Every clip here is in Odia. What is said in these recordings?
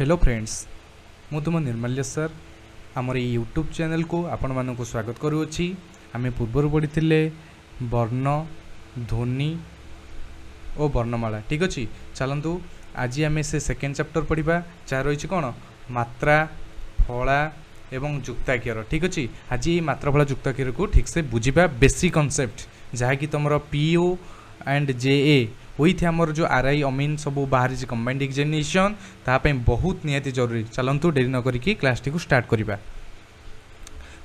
ହ୍ୟାଲୋ ଫ୍ରେଣ୍ଡସ୍, ମୁଁ ତୁମ ନିର୍ମାଲ୍ୟ ସାର୍। ଆମର ଏଇ ୟୁଟ୍ୟୁବ୍ ଚ୍ୟାନେଲ୍କୁ ଆପଣମାନଙ୍କୁ ସ୍ୱାଗତ କରୁଅଛି। ଆମେ ପୂର୍ବରୁ ପଢ଼ିଥିଲେ ବର୍ଣ୍ଣ, ଧ୍ୱନି ଓ ବର୍ଣ୍ଣମାଳା। ଠିକ୍ ଅଛି, ଚାଲନ୍ତୁ ଆଜି ଆମେ ସେ ସେକେଣ୍ଡ ଚାପ୍ଟର ପଢ଼ିବା, ଯାହା ରହିଛି କ'ଣ? ମାତ୍ରା, ଫଳା ଏବଂ ଯୁକ୍ତାକ୍ଷର। ଠିକ୍ ଅଛି, ଆଜି ଏଇ ମାତ୍ରା, ଫଳା, ଯୁକ୍ତାକ୍ଷରକୁ ଠିକ୍ସେ ବୁଝିବା। ବେସିକ୍ କନସେପ୍ଟ, ଯାହାକି ତୁମର PO and JA with ଆମର ଯେଉଁ ଆର୍ I, ଅମିନ୍ ସବୁ ବାହାରିଛି କମ୍ବାଇଣ୍ଡ ଏକ୍ଜାମିନେସନ୍, ତା ପାଇଁ ବହୁତ ନିହାତି ଜରୁରୀ। ଚାଲନ୍ତୁ, ଡେରି ନ କରିକି କ୍ଲାସ୍ଟିକୁ ଷ୍ଟାର୍ଟ କରିବା।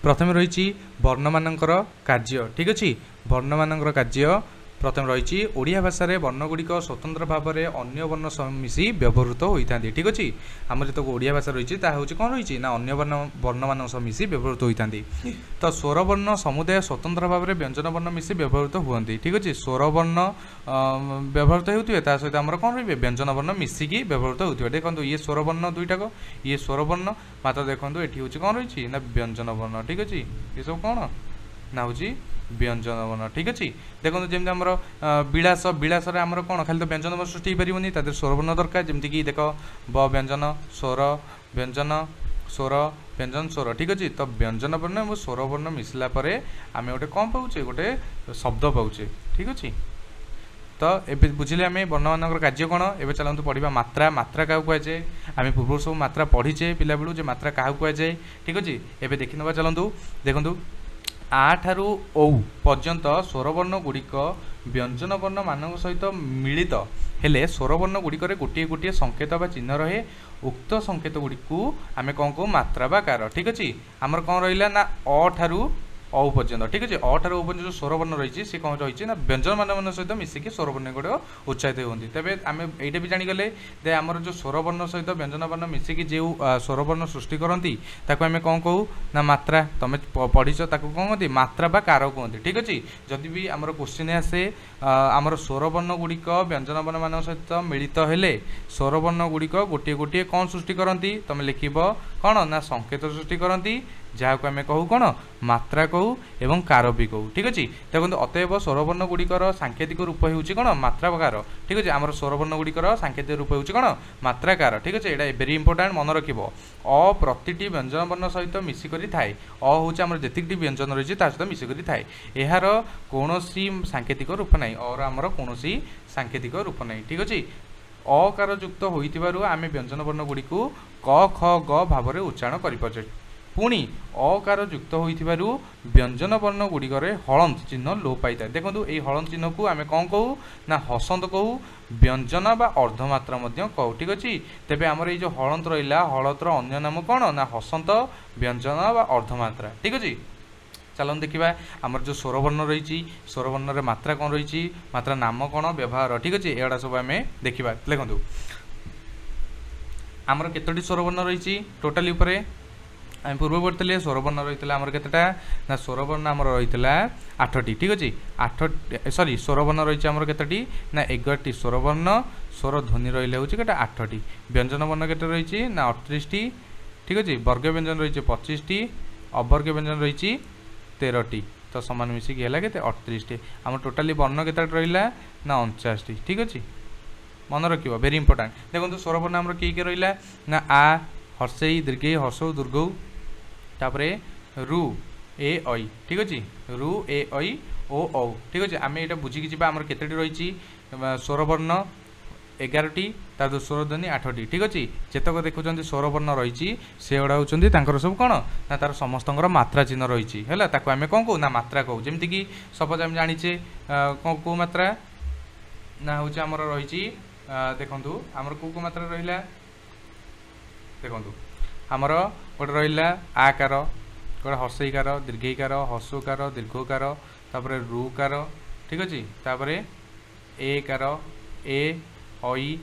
ପ୍ରଥମେ ରହିଛି ବର୍ଣ୍ଣମାନଙ୍କର କାର୍ଯ୍ୟ। ଠିକ୍ ଅଛି, ବର୍ଣ୍ଣମାନଙ୍କର କାର୍ଯ୍ୟ ପ୍ରଥମେ ରହିଛି, ଓଡ଼ିଆ ଭାଷାରେ ବର୍ଣ୍ଣଗୁଡ଼ିକ ସ୍ୱତନ୍ତ୍ର ଭାବରେ ଅନ୍ୟ ବର୍ଣ୍ଣ ସହ ମିଶି ବ୍ୟବହୃତ ହୋଇଥାନ୍ତି। ଠିକ୍ ଅଛି, ଆମର ଯେତେକ ଓଡ଼ିଆ ଭାଷା ରହିଛି, ତାହା ହେଉଛି କ'ଣ ରହିଛି ନା ଅନ୍ୟ ବର୍ଣ୍ଣମାନଙ୍କ ସହ ମିଶି ବ୍ୟବହୃତ ହୋଇଥାନ୍ତି। ତ ସ୍ୱରବର୍ଣ୍ଣ ସମୁଦାୟ ସ୍ୱତନ୍ତ୍ର ଭାବରେ ବ୍ୟଞ୍ଜନ ବର୍ଣ୍ଣ ମିଶି ବ୍ୟବହୃତ ହୁଅନ୍ତି। ଠିକ୍ ଅଛି, ସ୍ୱରବର୍ଣ୍ଣ ବ୍ୟବହୃତ ହେଉଥିବେ, ତା ସହିତ ଆମର କ'ଣ ରହିବେ? ବ୍ୟଞ୍ଜନ ବର୍ଣ୍ଣ ମିଶିକି ବ୍ୟବହୃତ ହେଉଥିବେ। ଦେଖନ୍ତୁ, ଇଏ ସ୍ୱରବର୍ଣ୍ଣ ଦୁଇଟାକ, ଇଏ ସ୍ୱରବର୍ଣ୍ଣ ମାତ୍ର। ଦେଖନ୍ତୁ, ଏଠି ହେଉଛି କ'ଣ ରହିଛି ନା ବ୍ୟଞ୍ଜନ ବର୍ଣ୍ଣ। ଠିକ୍ ଅଛି, ଏସବୁ କ'ଣ ନା ହେଉଛି ବ୍ୟଞ୍ଜନ ବର୍ଣ୍ଣ। ଠିକ୍ ଅଛି, ଦେଖନ୍ତୁ, ଯେମିତି ଆମର ବିଳାସ। ବିଳାସରେ ଆମର କ'ଣ ଖାଲି ତ ବ୍ୟଞ୍ଜନ ବର୍ଣ୍ଣ ସୃଷ୍ଟି ହେଇପାରିବନି, ତା ଦେହରେ ସ୍ୱରବର୍ଣ୍ଣ ଦରକାର। ଯେମିତିକି ଦେଖ, ବ ବ୍ୟଞ୍ଜନ, ସ୍ୱର, ବ୍ୟଞ୍ଜନ, ସ୍ୱର, ବ୍ୟଞ୍ଜନ, ସ୍ୱର। ଠିକ୍ ଅଛି, ତ ବ୍ୟଞ୍ଜନ ବର୍ଣ୍ଣ ଏବଂ ସ୍ୱରବର୍ଣ୍ଣ ମିଶିଲା ପରେ ଆମେ ଗୋଟେ କ'ଣ ପାଉଛେ? ଗୋଟେ ଶବ୍ଦ ପାଉଛେ। ଠିକ୍ ଅଛି, ତ ଏବେ ବୁଝିଲେ ଆମେ ବର୍ଣ୍ଣମାନଙ୍କର କାର୍ଯ୍ୟ କ'ଣ। ଏବେ ଚାଲନ୍ତୁ ପଢ଼ିବା ମାତ୍ରା। ମାତ୍ରା କାହାକୁ କୁହାଯାଏ? ଆମେ ପୂର୍ବରୁ ସବୁ ମାତ୍ରା ପଢ଼ିଛେ ପିଲାବେଳୁ ଯେ ମାତ୍ରା କାହାକୁ କୁହାଯାଏ। ଠିକ୍ ଅଛି, ଏବେ ଦେଖିନେବା। ଚାଲନ୍ତୁ, ଦେଖନ୍ତୁ, ଆ ଠାରୁ ଔ ପର୍ଯ୍ୟନ୍ତ ସ୍ୱରବର୍ଣ୍ଣ ଗୁଡ଼ିକ ବ୍ୟଞ୍ଜନ ବର୍ଣ୍ଣମାନଙ୍କ ସହିତ ମିଳିତ ହେଲେ ସ୍ୱରବର୍ଣ୍ଣ ଗୁଡ଼ିକରେ ଗୋଟିଏ ଗୋଟିଏ ସଂକେତ ବା ଚିହ୍ନ ରହେ। ଉକ୍ତ ସଂକେତ ଗୁଡ଼ିକୁ ଆମେ କ'ଣ କହୁ? ମାତ୍ରା ବା କାର। ଠିକ୍ ଅଛି, ଆମର କ'ଣ ରହିଲା ନା ଅ ଠାରୁ ଔ ପର୍ଯ୍ୟନ୍ତ। ଠିକ୍ ଅଛି, ଅ ଠାରୁ ଔ ପର୍ଯ୍ୟନ୍ତ ଯେଉଁ ସ୍ୱରବର୍ଣ୍ଣ ରହିଛି, ସେ କ'ଣ ରହିଛି ନା ବ୍ୟଞ୍ଜନ ମାନଙ୍କ ସହିତ ମିଶିକି ସ୍ୱରବର୍ଣ୍ଣ ଗୁଡ଼ିକ ଉଚ୍ଚାରିତ ହୁଅନ୍ତି। ତେବେ ଆମେ ଏଇଟା ବି ଜାଣିଗଲେ ଯେ ଆମର ଯେଉଁ ସ୍ୱରବର୍ଣ୍ଣ ସହିତ ବ୍ୟଞ୍ଜନ ବର୍ଣ୍ଣ ମିଶିକି ଯେଉଁ ସ୍ୱରବର୍ଣ୍ଣ ସୃଷ୍ଟି କରନ୍ତି, ତାକୁ ଆମେ କ'ଣ କହୁ ନା ମାତ୍ରା। ତମେ ପଢ଼ିଛ, ତାକୁ କ'ଣ କୁହନ୍ତି? ମାତ୍ରା ବା କାର କୁହନ୍ତି। ଠିକ୍ ଅଛି, ଯଦି ବି ଆମର କୋଶ୍ଚିନ୍ ଆସେ, ଆମର ସ୍ୱରବର୍ଣ୍ଣ ଗୁଡ଼ିକ ବ୍ୟଞ୍ଜନ ବର୍ଣ୍ଣମାନଙ୍କ ସହିତ ମିଳିତ ହେଲେ ସ୍ୱରବର୍ଣ୍ଣ ଗୁଡ଼ିକ ଗୋଟିଏ ଗୋଟିଏ କ'ଣ ସୃଷ୍ଟି କରନ୍ତି? ତମେ ଲେଖିବ କ'ଣ ନା ସଂକେତ ସୃଷ୍ଟି କରନ୍ତି, ଯାହାକୁ ଆମେ କହୁ କ'ଣ? ମାତ୍ରା କହୁ ଏବଂ କାର ବି କହୁ। ଠିକ୍ ଅଛି, ଦେଖନ୍ତୁ, ଅତଏବ ସ୍ୱରବର୍ଣ୍ଣ ଗୁଡ଼ିକର ସାଙ୍କେତିକ ରୂପ ହେଉଛି କ'ଣ? ମାତ୍ରା କାର। ଠିକ୍ ଅଛି, ଆମର ସ୍ୱରବର୍ଣ୍ଣ ଗୁଡ଼ିକର ସାଙ୍କେତିକ ରୂପ ହେଉଛି କ'ଣ? ମାତ୍ରା କାର। ଠିକ୍ ଅଛି, ଏଇଟା ଭେରି ଇମ୍ପୋର୍ଟାଣ୍ଟ, ମନେ ରଖିବ। ଅ ପ୍ରତିଟି ବ୍ୟଞ୍ଜନ ବର୍ଣ୍ଣ ସହିତ ମିଶିକରି ଥାଏ। ଅ ହେଉଛି ଆମର ଯେତିକିଟି ବ୍ୟଞ୍ଜନ ରହିଛି, ତା ସହିତ ମିଶିକରି ଥାଏ। ଏହାର କୌଣସି ସାଙ୍କେତିକ ରୂପ ନାହିଁ। ଅର ଆମର କୌଣସି ସାଙ୍କେତିକ ରୂପ ନାହିଁ। ଠିକ୍ ଅଛି, ଅକାର ଯୁକ୍ତ ହୋଇଥିବାରୁ ଆମେ ବ୍ୟଞ୍ଜନ ବର୍ଣ୍ଣ ଗୁଡ଼ିକୁ କ, ଖ, ଗ ଭାବରେ ଉଚ୍ଚାରଣ କରିପାରୁଛେ। ପୁଣି ଅକାର ଯୁକ୍ତ ହୋଇଥିବାରୁ ବ୍ୟଞ୍ଜନ ବର୍ଣ୍ଣ ଗୁଡ଼ିକରେ ହଳନ୍ତ ଚିହ୍ନ ଲୋପ ପାଇଥାଏ। ଦେଖନ୍ତୁ, ଏଇ ହଳନ୍ତ ଚିହ୍ନକୁ ଆମେ କ'ଣ କହୁ ନା ହସନ୍ତ କହୁ, ବ୍ୟଞ୍ଜନ ବା ଅର୍ଦ୍ଧମାତ୍ରା ମଧ୍ୟ କହୁ। ଠିକ୍ ଅଛି, ତେବେ ଆମର ଏଇ ଯେଉଁ ହଳନ୍ତ ରହିଲା, ହଳନ୍ତର ଅନ୍ୟ ନାମ କ'ଣ ନା ହସନ୍ତ, ବ୍ୟଞ୍ଜନ ବା ଅର୍ଦ୍ଧମାତ୍ରା। ଠିକ୍ ଅଛି, ଚାଲନ୍ତୁ ଦେଖିବା ଆମର ଯେଉଁ ସ୍ୱରବର୍ଣ୍ଣ ରହିଛି, ସ୍ୱରବର୍ଣ୍ଣରେ ମାତ୍ରା କ'ଣ ରହିଛି, ମାତ୍ରା ନାମ କ'ଣ, ବ୍ୟବହାର। ଠିକ୍ ଅଛି, ଏଗୁଡ଼ା ସବୁ ଆମେ ଦେଖିବା। ଦେଖନ୍ତୁ, ଆମର କେତୋଟି ସ୍ୱରବର୍ଣ୍ଣ ରହିଛି ଟୋଟାଲି ଉପରେ? ଆମେ ପୂର୍ବ ପଢ଼ିଥିଲେ, ସ୍ୱରବର୍ଣ୍ଣ ରହିଥିଲା ଆମର କେତେଟା ନା ସ୍ୱରବର୍ଣ୍ଣ ଆମର ରହିଥିଲା ଆଠଟି। ଠିକ୍ ଅଛି, ଆଠ, ସରି, ସ୍ୱରବର୍ଣ୍ଣ ରହିଛି ଆମର କେତୋଟି ନା 11ଟି ସ୍ୱରବର୍ଣ୍ଣ। ସ୍ୱର ଧ୍ୱନି ରହିଲେ ହେଉଛି କେତେ? ଆଠଟି। ବ୍ୟଞ୍ଜନ ବର୍ଣ୍ଣ କେତେ ରହିଛି ନା 38ଟି। ଠିକ୍ ଅଛି, ବର୍ଗ ବ୍ୟଞ୍ଜନ ରହିଛି 25ଟି, ଅବର୍ଗ ବ୍ୟଞ୍ଜନ ରହିଛି 13ଟି। ତ ସମାନ ମିଶିକି ହେଲା କେତେ? 38ଟି। ଆମର ଟୋଟାଲି ବର୍ଣ୍ଣ କେତେଟା ରହିଲା ନା 49ଟି। ଠିକ୍ ଅଛି, ମନେ ରଖିବ, ଭେରି ଇମ୍ପୋର୍ଟାଣ୍ଟ। ଦେଖନ୍ତୁ, ସ୍ୱରବର୍ଣ୍ଣ ଆମର କିଏ କିଏ ରହିଲା ନା ଆ, ହର୍ଷେଇ, ଦୀର୍ଘେଇ, ହର୍ଷଉ, ଦୀର୍ଘଉ, ତାପରେ ରୁ, ଏ, ଐ। ଠିକ୍ ଅଛି, ରୁ, ଏ, ଐ, ଓ, ଔ। ଠିକ୍ ଅଛି, ଆମେ ଏଇଟା ବୁଝିକି ଯିବା। ଆମର କେତୋଟି ରହିଛି ସ୍ୱରବର୍ଣ୍ଣ? 11ଟି, ତା ଦେହରୁ ସ୍ୱରଧ୍ୱନି ଆଠଟି। ଠିକ୍ ଅଛି, ଯେତକ ଦେଖୁଛନ୍ତି ସ୍ୱରବର୍ଣ୍ଣ ରହିଛି, ସେଗୁଡ଼ା ହେଉଛନ୍ତି ତାଙ୍କର ସବୁ କ'ଣ ନା ତାର ସମସ୍ତଙ୍କର ମାତ୍ରା ଚିହ୍ନ ରହିଛି। ହେଲା, ତାକୁ ଆମେ କ'ଣ କହୁ ନା ମାତ୍ରା କହୁ। ଯେମିତିକି ସପୋଜ ଆମେ ଜାଣିଛେ କ'ଣ, କେଉଁ ମାତ୍ରା ନା ହେଉଛି ଆମର ରହିଛି। ଦେଖନ୍ତୁ, ଆମର କେଉଁ କେଉଁ ମାତ୍ରା ରହିଲା? ଦେଖନ୍ତୁ, ଆମର ଗୋଟେ ରହିଲା ଆକାର, ଗୋଟେ ହର୍ଷେଇକାର, ଦୀର୍ଘେଇକାର, ହର୍ଷଉକାର, ଦୀର୍ଘକାର, ତାପରେ ରୁକାର। ଠିକ୍ ଅଛି, ତାପରେ ଏକାର, ଏ, ଐ,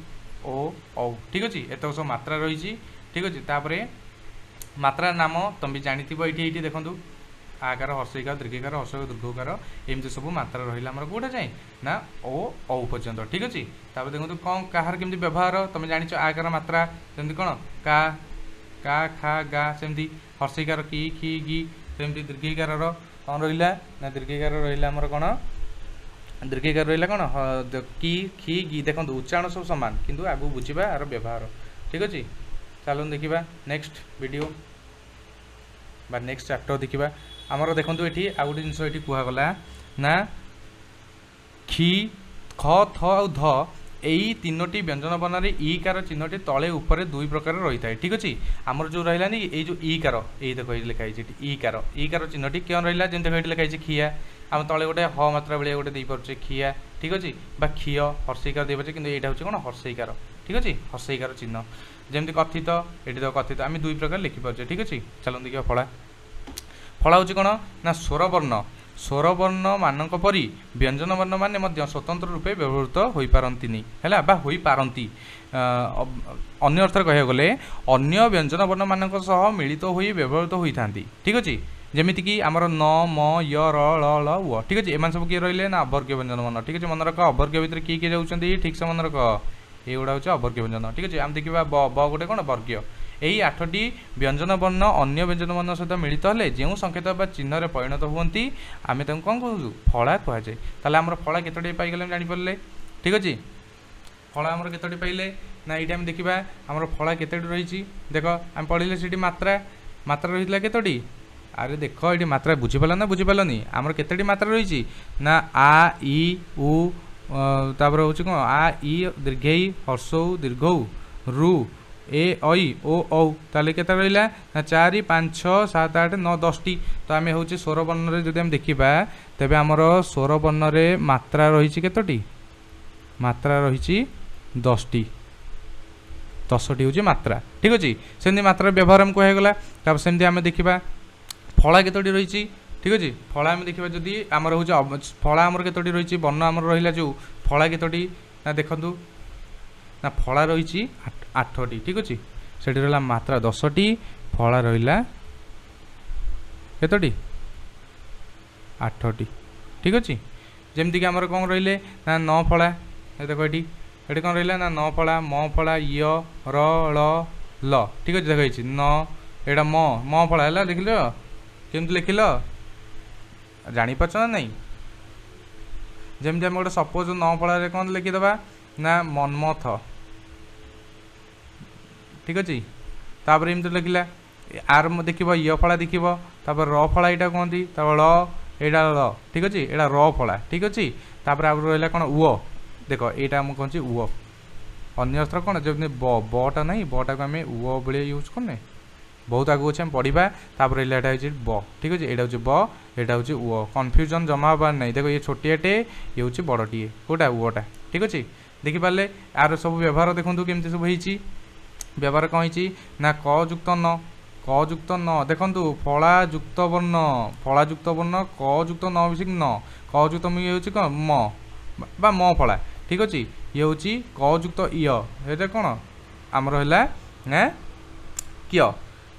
ଓ, ଔ। ଠିକ୍ ଅଛି, ଏତକ ସବୁ ମାତ୍ରା ରହିଛି। ଠିକ୍ ଅଛି, ତାପରେ ମାତ୍ରା ନାମ ତମେ ବି ଜାଣିଥିବ। ଏଇଠି ଦେଖନ୍ତୁ, ଆକାର, ହର୍ଷଇକାର, ଦୀର୍ଘଇକାର, ହର୍ଷକାର, ଦୀର୍ଘକାର, ଏମିତି ସବୁ ମାତ୍ରା ରହିଲା ଆମର କେଉଁଟା ଯାଏଁ ନା ଓ, ଔ ପର୍ଯ୍ୟନ୍ତ। ଠିକ୍ ଅଛି, ତାପରେ ଦେଖନ୍ତୁ, କ'ଣ କାହାର କେମିତି ବ୍ୟବହାର ତମେ ଜାଣିଛ। ଆକାର ମାତ୍ରା ଯେମିତି କ'ଣ କା, କା, ଖା, ଗା, ସେମିତି ହର୍ଷଇକାର କି, ଖି, ଗି। ସେମିତି ଦୀର୍ଘଇକାରର କ'ଣ ରହିଲା ନା ଦୀର୍ଘଇକାର ରହିଲା ଆମର କ'ଣ? ଦୀର୍ଘଇକାର ରହିଲା କ'ଣ? କି, ଖି, ଗି। ଦେଖନ୍ତୁ, ଉଚ୍ଚାରଣ ସବୁ ସମାନ, କିନ୍ତୁ ଆଗକୁ ବୁଝିବା ଆର ବ୍ୟବହାର। ଠିକ୍ ଅଛି। ଚାଲନ୍ତୁ ଦେଖିବା ନେକ୍ସଟ ଭିଡ଼ିଓ ବା ନେକ୍ସଟ ଚାପ୍ଟର ଦେଖିବା। ଆମର ଦେଖନ୍ତୁ, ଏଠି ଆଉ ଗୋଟେ ଜିନିଷ ଏଠି କୁହାଗଲା ନା ଖି, ଖ, ଥ ଆଉ ଧ ଏଇ ତିନୋଟି ବ୍ୟଞ୍ଜନ ବର୍ଣ୍ଣରେ ଇ କାର ଚିହ୍ନଟି ତଳେ ଉପରେ ଦୁଇ ପ୍ରକାର ରହିଥାଏ। ଠିକ୍ ଅଛି? ଆମର ଯେଉଁ ରହିଲାନି ଏଇ ଯେଉଁ ଇ କାର, ଏଇ ଦେଖ, ଏଇଠି ଲେଖା ହେଇଛି ଏଠି ଇ କାର। ଇ କାର ଚିହ୍ନଟି କେଉଁ ରହିଲା? ଯେମିତି ଦେଖ, ଏଠି ଲେଖା ହେଇଛି ଖିଆ। ଆମେ ତଳେ ଗୋଟେ ହ ମାତ୍ରା ଭଳିଆ ଗୋଟେ ଦେଇପାରୁଛେ, ଖିଆ। ଠିକ୍ ଅଛି? ବା ଖିଅ, ହର୍ଷେଇକାର ଦେଇପାରୁଛେ। କିନ୍ତୁ ଏଇଟା ହେଉଛି କ'ଣ? ହର୍ଷେଇକାର। ଠିକ୍ ଅଛି? ହର୍ଷେଇକାର ଚିହ୍ନ। ଯେମିତି କଥିତ, ଏଠି ତ କଥିତ ଆମେ ଦୁଇ ପ୍ରକାର ଲେଖିପାରୁଛେ। ଠିକ୍ ଅଛି? ଚାଲନ୍ତୁ ଦେଖିବା ଫଳା। ଫଳା ହେଉଛି କ'ଣ ନା ସ୍ୱରବର୍ଣ୍ଣ। ସ୍ୱରବର୍ଣ୍ଣ ମାନଙ୍କ ପରି ବ୍ୟଞ୍ଜନ ବର୍ଣ୍ଣ ମାନେ ମଧ୍ୟ ସ୍ୱତନ୍ତ୍ର ରୂପେ ବ୍ୟବହୃତ ହୋଇପାରନ୍ତିନି, ହେଲା, ବା ହୋଇପାରନ୍ତି। ଅନ୍ୟ ଅର୍ଥରେ କହିବାକୁ ଗଲେ ଅନ୍ୟ ବ୍ୟଞ୍ଜନ ବର୍ଣ୍ଣମାନଙ୍କ ସହ ମିଳିତ ହୋଇ ବ୍ୟବହୃତ ହୋଇଥାନ୍ତି। ଠିକ୍ ଅଛି? ଯେମିତିକି ଆମର ନ, ମ, ୟ, ର, ଳ, ଳ, ୱ। ଠିକ୍ ଅଛି? ଏମାନେ ସବୁ କିଏ ରହିଲେ ନା ଅବର୍ଗ୍ୟ ବ୍ୟଞ୍ଜନ ବର୍ଣ୍ଣ। ଠିକ୍ ଅଛି? ମନେ ରଖ, ଅବର୍ଗ୍ୟ ଭିତରେ କିଏ କିଏ ଯାଉଛନ୍ତି, ଠିକ୍ ସେ ମନେ ରଖ। ଏଇଗୁଡ଼ା ହେଉଛି ଅବର୍ଗ୍ୟ ବ୍ୟଞ୍ଜନ। ଠିକ୍ ଅଛି? ଆମେ ଦେଖିବା ବ। ବ ଗୋଟେ କ'ଣ? ବର୍ଗ୍ୟ। ଏଇ ଆଠଟି ବ୍ୟଞ୍ଜନ ବର୍ଣ୍ଣ ଅନ୍ୟ ବ୍ୟଞ୍ଜନ ବର୍ଣ୍ଣ ସହିତ ମିଳିତ ହେଲେ ଯେଉଁ ସଂକେତ ବା ଚିହ୍ନରେ ପରିଣତ ହୁଅନ୍ତି, ଆମେ ତାଙ୍କୁ କ'ଣ କହୁଛୁ? ଫଳା କୁହାଯାଏ। ତାହେଲେ ଆମର ଫଳା କେତୋଟି ପାଇଗଲେ ଆମେ ଜାଣିପାରିଲେ। ଠିକ୍ ଅଛି? ଫଳା ଆମର କେତୋଟି ପାଇଲେ ନା ଏଇଠି ଆମେ ଦେଖିବା ଆମର ଫଳା କେତୋଟି ରହିଛି। ଦେଖ, ଆମେ ପଢ଼ିଲେ ସେଠି ମାତ୍ରା। ମାତ୍ରା ରହିଥିଲା କେତୋଟି? ଆରେ ଦେଖ, ଏଇଠି ମାତ୍ରା ବୁଝିପାରିଲ ନା ବୁଝିପାରିଲନି? ଆମର କେତୋଟି ମାତ୍ରା ରହିଛି ନା ଆ, ଇ, ଉ, ତାପରେ ହେଉଛି କ'ଣ? ଆ, ଇ, ଦୀର୍ଘେଇ, ହର୍ଷଉ, ଦୀର୍ଘଉ, ରୁ, ଏ, ଐ, ଓ, ଔ। ତାହେଲେ କେତେ ରହିଲା ନା 4, 5, 6, 7, 8, 9, 10ଟି। ତ ଆମେ ହେଉଛି ସ୍ୱରବର୍ଣ୍ଣରେ ଯଦି ଆମେ ଦେଖିବା, ତେବେ ଆମର ସ୍ୱରବର୍ଣ୍ଣରେ ମାତ୍ରା ରହିଛି କେତୋଟି? ମାତ୍ରା ରହିଛି 10ଟି। 10ଟି ହେଉଛି ମାତ୍ରା। ଠିକ୍ ଅଛି? ସେମିତି ମାତ୍ରାର ବ୍ୟବହାର ଆମକୁ କୁହାଗଲା। ତାପରେ ସେମିତି ଆମେ ଦେଖିବା ଫଳା କେତୋଟି ରହିଛି। ଠିକ୍ ଅଛି? ଫଳା ଆମେ ଦେଖିବା ଯଦି ଆମର ହେଉଛି ଫଳା ଆମର କେତୋଟି ରହିଛି, ବର୍ଣ୍ଣ ଆମର ରହିଲା ଯେଉଁ ଫଳା କେତୋଟି ନା ଦେଖନ୍ତୁ ନା ଫଳା ରହିଛି 8ଟି। ଠିକ୍ ଅଛି? ସେଠି ରହିଲା ମାତ୍ରା 10ଟି, ଫଳା ରହିଲା କେତୋଟି? 8ଟି। ଠିକ୍ ଅଛି? ଯେମିତିକି ଆମର କ'ଣ ରହିଲେ ନା ନ ଫଳା। ଏ ଦେଖ, ଏଠି ଏଠି କ'ଣ ରହିଲା ନା ନ ଫଳା, ମ ଫଳା, ୟ, ର, ଳ, ଲ। ଠିକ୍ ଅଛି? ଦେଖ, ହେଇଛି ନ, ଏଇଟା ମ, ମ ଫଳା ହେଲା। ଦେଖିଲ କେମିତି ଲେଖିଲ, ଜାଣିପାରୁଛ ନା ନାଇଁ? ଯେମିତି ଆମେ ଗୋଟେ ସପୋଜ ନ ଫଳାରେ କ'ଣ ଲେଖିଦେବା ନା ମନ୍ମଥ। ଠିକ୍ ଅଛି? ତାପରେ ଏମିତି ଲେଖିଲା ଆର ଦେଖିବ, ୟ ଫଳା ଦେଖିବ, ତାପରେ ର ଫଳା ଏଇଟା କୁହନ୍ତି, ତାପରେ ଳ, ଏଇଟା ଳ। ଠିକ୍ ଅଛି? ଏଇଟା ର ଫଳା। ଠିକ୍ ଅଛି? ତାପରେ ଆଉ ରହିଲା କ'ଣ? ଉଅ। ଦେଖ, ଏଇଟା ମୁଁ କହୁଛି ଉଅ। ଅନ୍ୟ ଅସ୍ତ୍ର କ'ଣ? ଯେମିତି ବ, ବଟା ନାହିଁ, ବଟାକୁ ଆମେ ଉଅ ଭଳିଆ ୟୁଜ୍ କରୁନେ। ବହୁତ ଆଗକୁ ଅଛି, ଆମେ ପଢ଼ିବା। ତାପରେ ରହିଲା ଏଇଟା ହେଉଛି ବ। ଠିକ୍ ଅଛି? ଏଇଟା ହେଉଛି ବ, ଏଇଟା ହେଉଛି ଉଅ। କନଫ୍ୟୁଜନ୍ ଜମା ହେବାର ନାହିଁ। ଦେଖ, ଇଏ ଛୋଟିଆଟେ, ଇଏ ହେଉଛି ବଡ଼ଟିଏ। କେଉଁଟା? ଉଅଟା। ଠିକ୍ ଅଛି? ଦେଖିପାରିଲେ? ଆର ସବୁ ବ୍ୟବହାର ଦେଖନ୍ତୁ କେମିତି ସବୁ ହେଇଛି। ବ୍ୟବହାର କ'ଣ ହେଇଛି ନା କ ଯୁକ୍ତ ନ, କ ଯୁକ୍ତ ନ। ଦେଖନ୍ତୁ, ଫଳା ଯୁକ୍ତ ବର୍ଣ୍ଣ, ଫଳା ଯୁକ୍ତ ବର୍ଣ୍ଣ କ ଯୁକ୍ତ ନ ମିଶିକି ନ, କ ଯୁକ୍ତ ମ ହେଉଛି କ'ଣ? ମ ବା ମ ଫଳା। ଠିକ୍ ଅଛି? ଇଏ ହେଉଛି କ ଯୁକ୍ତ ଇୟ। ଏଇଟା କ'ଣ ଆମର ହେଲା ନା କିୟ।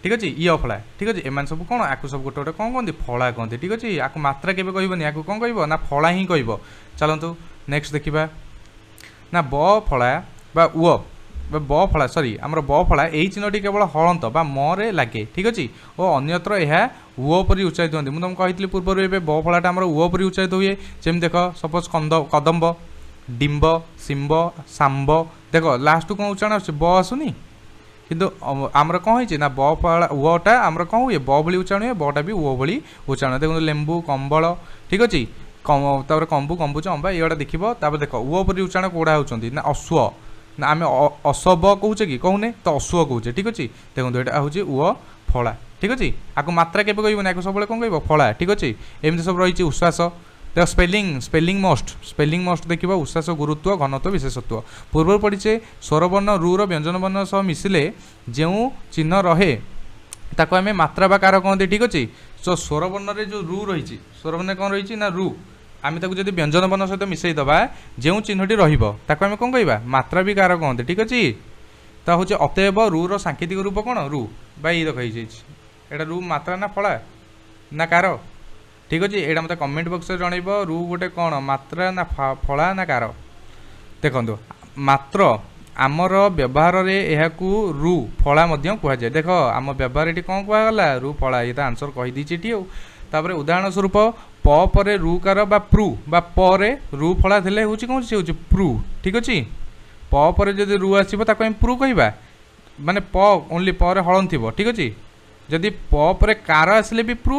ଠିକ୍ ଅଛି? ଇୟ ଫଳା। ଠିକ୍ ଅଛି? ଏମାନେ ସବୁ କ'ଣ? ଆକୁ ସବୁ ଗୋଟେ ଗୋଟେ କ'ଣ କହନ୍ତି? ଫଳା କହନ୍ତି। ଠିକ୍ ଅଛି? ଆକୁ ମାତ୍ରା କେବେ କହିବନି। ଆକୁ କ'ଣ କହିବ ନା ଫଳା ହିଁ କହିବ। ଚାଲନ୍ତୁ ନେକ୍ସଟ ଦେଖିବା ନା ବ ଫଳା ବା ଉଅ ବା ବ ଫଳା, ସରି, ଆମର ବ ଫଳା। ଏଇ ଚିହ୍ନଟି କେବଳ ହଳନ୍ତ ବା ମରେ ଲାଗେ। ଠିକ୍ ଅଛି? ଓ ଅନ୍ୟତ୍ର ଏହା ଉଅ ପରି ଉଚ୍ଚାରିତ ହୁଅନ୍ତି। ମୁଁ ତୁମକୁ କହିଥିଲି ପୂର୍ବରୁ, ଏବେ ବ ଫଳାଟା ଆମର ଉଅ ପରି ଉଚ୍ଚାରିତ ହୁଏ। ଯେମିତି ଦେଖ, ସପୋଜ କନ୍ଦ, କଦମ୍ବ, ଡିମ୍ବ, ଶିମ୍ବ, ଶାମ୍ବ। ଦେଖ, ଲାଷ୍ଟକୁ କ'ଣ ଉଚ୍ଚାରଣ ଆସୁଛି? ବ ଆସୁନି? କିନ୍ତୁ ଆମର କ'ଣ ହେଇଛି ନା ବ ଫଳା ଉଅଟା ଆମର କ'ଣ ହୁଏ? ବ ଭଳି ଉଚ୍ଚାରଣ ହୁଏ। ବଟା ବି ଉଅ ଭଳି ଉଚ୍ଚାରଣ। ଦେଖନ୍ତୁ, ଲେମ୍ବୁ, କମ୍ବଳ। ଠିକ୍ ଅଛି? ତାପରେ କମ୍ବୁ, କମ୍ବୁଚ, ଅମ୍ବା, ଏଇଗୁଡ଼ା ଦେଖିବ। ତାପରେ ଦେଖ, ଉଅ ପରି ଉଚ୍ଚାରଣ କୋଉଟା ହେଉଛନ୍ତି ନା ଅଶ୍ୱ। ନା ଆମେ ଅସବ କହୁଛେ କି? କହୁନେ ତ, ଅଶ୍ୱ କହୁଛେ। ଠିକ୍ ଅଛି? ଦେଖନ୍ତୁ, ଏଇଟା ହେଉଛି ଉଅ ଫଳା। ଠିକ୍ ଅଛି? ଆକୁ ମାତ୍ରା କେବେ କହିବନି। ଆକୁ ସବୁବେଳେ କ'ଣ କହିବ? ଫଳା। ଠିକ୍ ଅଛି? ଏମିତି ସବୁ ରହିଛି। ଉଶ୍ୱାସ ଦେଖ, ସ୍ପେଲିଂ, ସ୍ପେଲିଂ ମଷ୍ଟ, ସ୍ପେଲିଂ ମଷ୍ଟ ଦେଖିବ। ଉଶ୍ୱାସ, ଗୁରୁତ୍ୱ, ଘନତ୍ୱ, ବିଶେଷତ୍ୱ। ପୂର୍ବରୁ ପଢ଼ିଛେ, ସ୍ୱରବର୍ଣ୍ଣ ରୁର ବ୍ୟଞ୍ଜନ ବର୍ଣ୍ଣ ସହ ମିଶିଲେ ଯେଉଁ ଚିହ୍ନ ରହେ, ତାକୁ ଆମେ ମାତ୍ରା ବା କାର କହନ୍ତି। ଠିକ୍ ଅଛି? ତ ସ୍ୱରବର୍ଣ୍ଣରେ ଯେଉଁ ରୁ ରହିଛି, ସ୍ୱରବର୍ଣ୍ଣରେ କ'ଣ ରହିଛି ନା ରୁ, ଆମେ ତାକୁ ଯଦି ବ୍ୟଞ୍ଜନ ବର୍ଣ୍ଣ ସହିତ ମିଶାଇ ଦେବା, ଯେଉଁ ଚିହ୍ନଟି ରହିବ ତାକୁ ଆମେ କ'ଣ କହିବା? ମାତ୍ରା ବି କାର କହନ୍ତି। ଠିକ୍ ଅଛି? ତ ହେଉଛି ଅତଏବ ରୁର ସାଙ୍କେତିକ ରୂପ କ'ଣ? ରୁ ବା ଏଇ ଦେଖ, ହେଇଯାଇଛି ଏଇଟା। ରୁ ମାତ୍ରା ନା ଫଳା ନା କାର? ଠିକ୍ ଅଛି? ଏଇଟା ମୋତେ କମେଣ୍ଟ ବକ୍ସରେ ଜଣାଇବ, ରୁ ଗୋଟେ କ'ଣ, ମାତ୍ରା ନା ଫଳା ନା କାର? ଦେଖନ୍ତୁ, ମାତ୍ର ଆମର ବ୍ୟବହାରରେ ଏହାକୁ ରୁ ଫଳା ମଧ୍ୟ କୁହାଯାଏ। ଦେଖ, ଆମ ବ୍ୟବହାର ଏଠି କ'ଣ କୁହାଗଲା? ରୁ ଫଳା। ଇଏ ତ ଆନ୍ସର କହିଦେଇଛି ଏଠି। ଆଉ ତାପରେ ଉଦାହରଣ ସ୍ୱରୂପ ପ ପରେ ରୁ କାର ବା ପ୍ରୁ ବା ପରେ ରୁ ଫଳା ଥିଲେ ହେଉଛି କ'ଣ? ସେ ହେଉଛି ପ୍ରୁ। ଠିକ୍ ଅଛି? ପ ପରେ ଯଦି ରୁ ଆସିବ, ତାକୁ ଆମେ ପ୍ରୁ କହିବା। ମାନେ ପ ଓନ୍ଲି ପରେ ହଳନ୍ତ ଥିବ, ଠିକ୍ ଅଛି। ଯଦି ପ ପରେ କାର ଆସିଲେ ବି ପ୍ରୁ,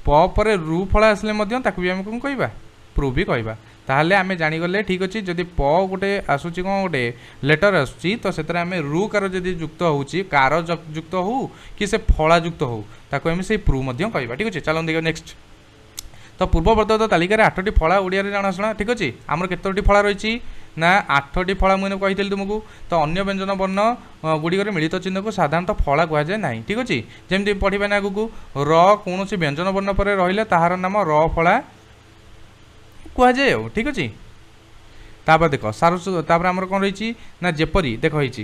ପ ପରେ ରୁ ଫଳା ଆସିଲେ ମଧ୍ୟ ତାକୁ ବି ଆମେ କ'ଣ କହିବା? ପ୍ରୁ ବି କହିବା। ତାହେଲେ ଆମେ ଜାଣିଗଲେ, ଠିକ୍ ଅଛି, ଯଦି ପ ଗୋଟେ ଆସୁଛି, କ'ଣ ଗୋଟେ ଲେଟର୍ ଆସୁଛି, ତ ସେଥିରେ ଆମେ ରୁ କାର ଯଦି ଯୁକ୍ତ ହେଉଛି, କାର ଯୁକ୍ତ ହଉ କି ସେ ଫଳା ଯୁକ୍ତ ହଉ, ତାକୁ ଆମେ ସେଇ ପ୍ରୁ ମଧ୍ୟ କହିବା, ଠିକ୍ ଅଛି। ଚାଲନ୍ତୁ ଦେଖିବା ନେକ୍ସଟ। ତ ପୂର୍ବ ପ୍ରଦତ୍ତ ତାଲିକାରେ 8ଟି ଫଳା ଓଡ଼ିଆରେ ଜଣାଶୁଣା, ଠିକ୍ ଅଛି। ଆମର କେତୋଟି ଫଳା ରହିଛି ନା 8ଟି ଫଳା ମୁଁ କହିଥିଲି ତୁମକୁ। ତ ଅନ୍ୟ ବ୍ୟଞ୍ଜନ ବର୍ଣ୍ଣ ଗୁଡ଼ିକରେ ମିଳିତ ଚିହ୍ନକୁ ସାଧାରଣତଃ ଫଳା କୁହାଯାଏ ନାହିଁ, ଠିକ୍ ଅଛି। ଯେମିତି ପଢ଼ିବା ନା ଆଗକୁ, ର କୌଣସି ବ୍ୟଞ୍ଜନ ବର୍ଣ୍ଣ ପରେ ରହିଲେ ତାହାର ନାମ ର ଫଳା କୁହାଯାଏ ଆଉ, ଠିକ୍ ଅଛି। ତାପରେ ଦେଖ ସାର, ତାପରେ ଆମର କ'ଣ ରହିଛି ନା ଯେପରି ଦେଖ ହେଇଛି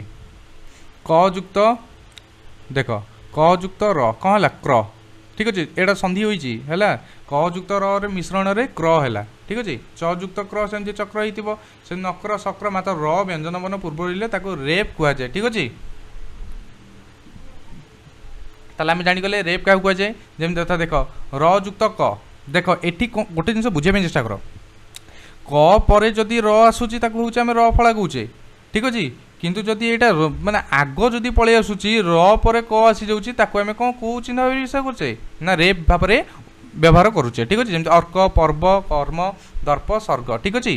କ ଯୁକ୍ତ, ଦେଖ କ ଯୁକ୍ତ ର କ'ଣ ହେଲା? କ୍ର, ଠିକ୍ ଅଛି। ଏଇଟା ସନ୍ଧି ହୋଇଛି, ହେଲା କ ଯୁକ୍ତ ରରେ ମିଶ୍ରଣରେ କ୍ର ହେଲା, ଠିକ୍ ଅଛି। ଚ ଯୁକ୍ତ କ୍ର ସେମିତି ଚକ୍ର ହେଇଥିବ, ସେ ନକ୍ର ଶକ୍ର, ମାତ୍ର ର ବ୍ୟଞ୍ଜନ ବର୍ଣ୍ଣ ପୂର୍ବ ରହିଲେ ତାକୁ ରେପ୍ କୁହାଯାଏ, ଠିକ୍ ଅଛି। ତାହେଲେ ଆମେ ଜାଣିଗଲେ ରେପ୍ କାହାକୁ କୁହାଯାଏ। ଯେମିତି ଯଥା ଦେଖ ର ଯୁକ୍ତ କ, ଦେଖ ଏଠି ଗୋଟେ ଜିନିଷ ବୁଝିବା ପାଇଁ ଚେଷ୍ଟା କର। କ ପରେ ଯଦି ର ଆସୁଛି ତାକୁ ହେଉଛି ଆମେ ର ଫଳା କହୁଛେ, ଠିକ୍ ଅଛି। କିନ୍ତୁ ଯଦି ଏଇଟା ମାନେ ଆଗ ଯଦି ପଳେଇ ଆସୁଛି, ର ପରେ କ ଆସିଯାଉଛି, ତାକୁ ଆମେ କ'ଣ କେଉଁ ଚିହ୍ନ ଭାବରେ ବ୍ୟବହାର କରୁଛେ ନା ରେପ୍ ଭାବରେ ବ୍ୟବହାର କରୁଛେ, ଠିକ୍ ଅଛି। ଯେମିତି ଅର୍କ, ପର୍ବ, କର୍ମ, ଦର୍ପ, ସର୍ଗ, ଠିକ୍ ଅଛି।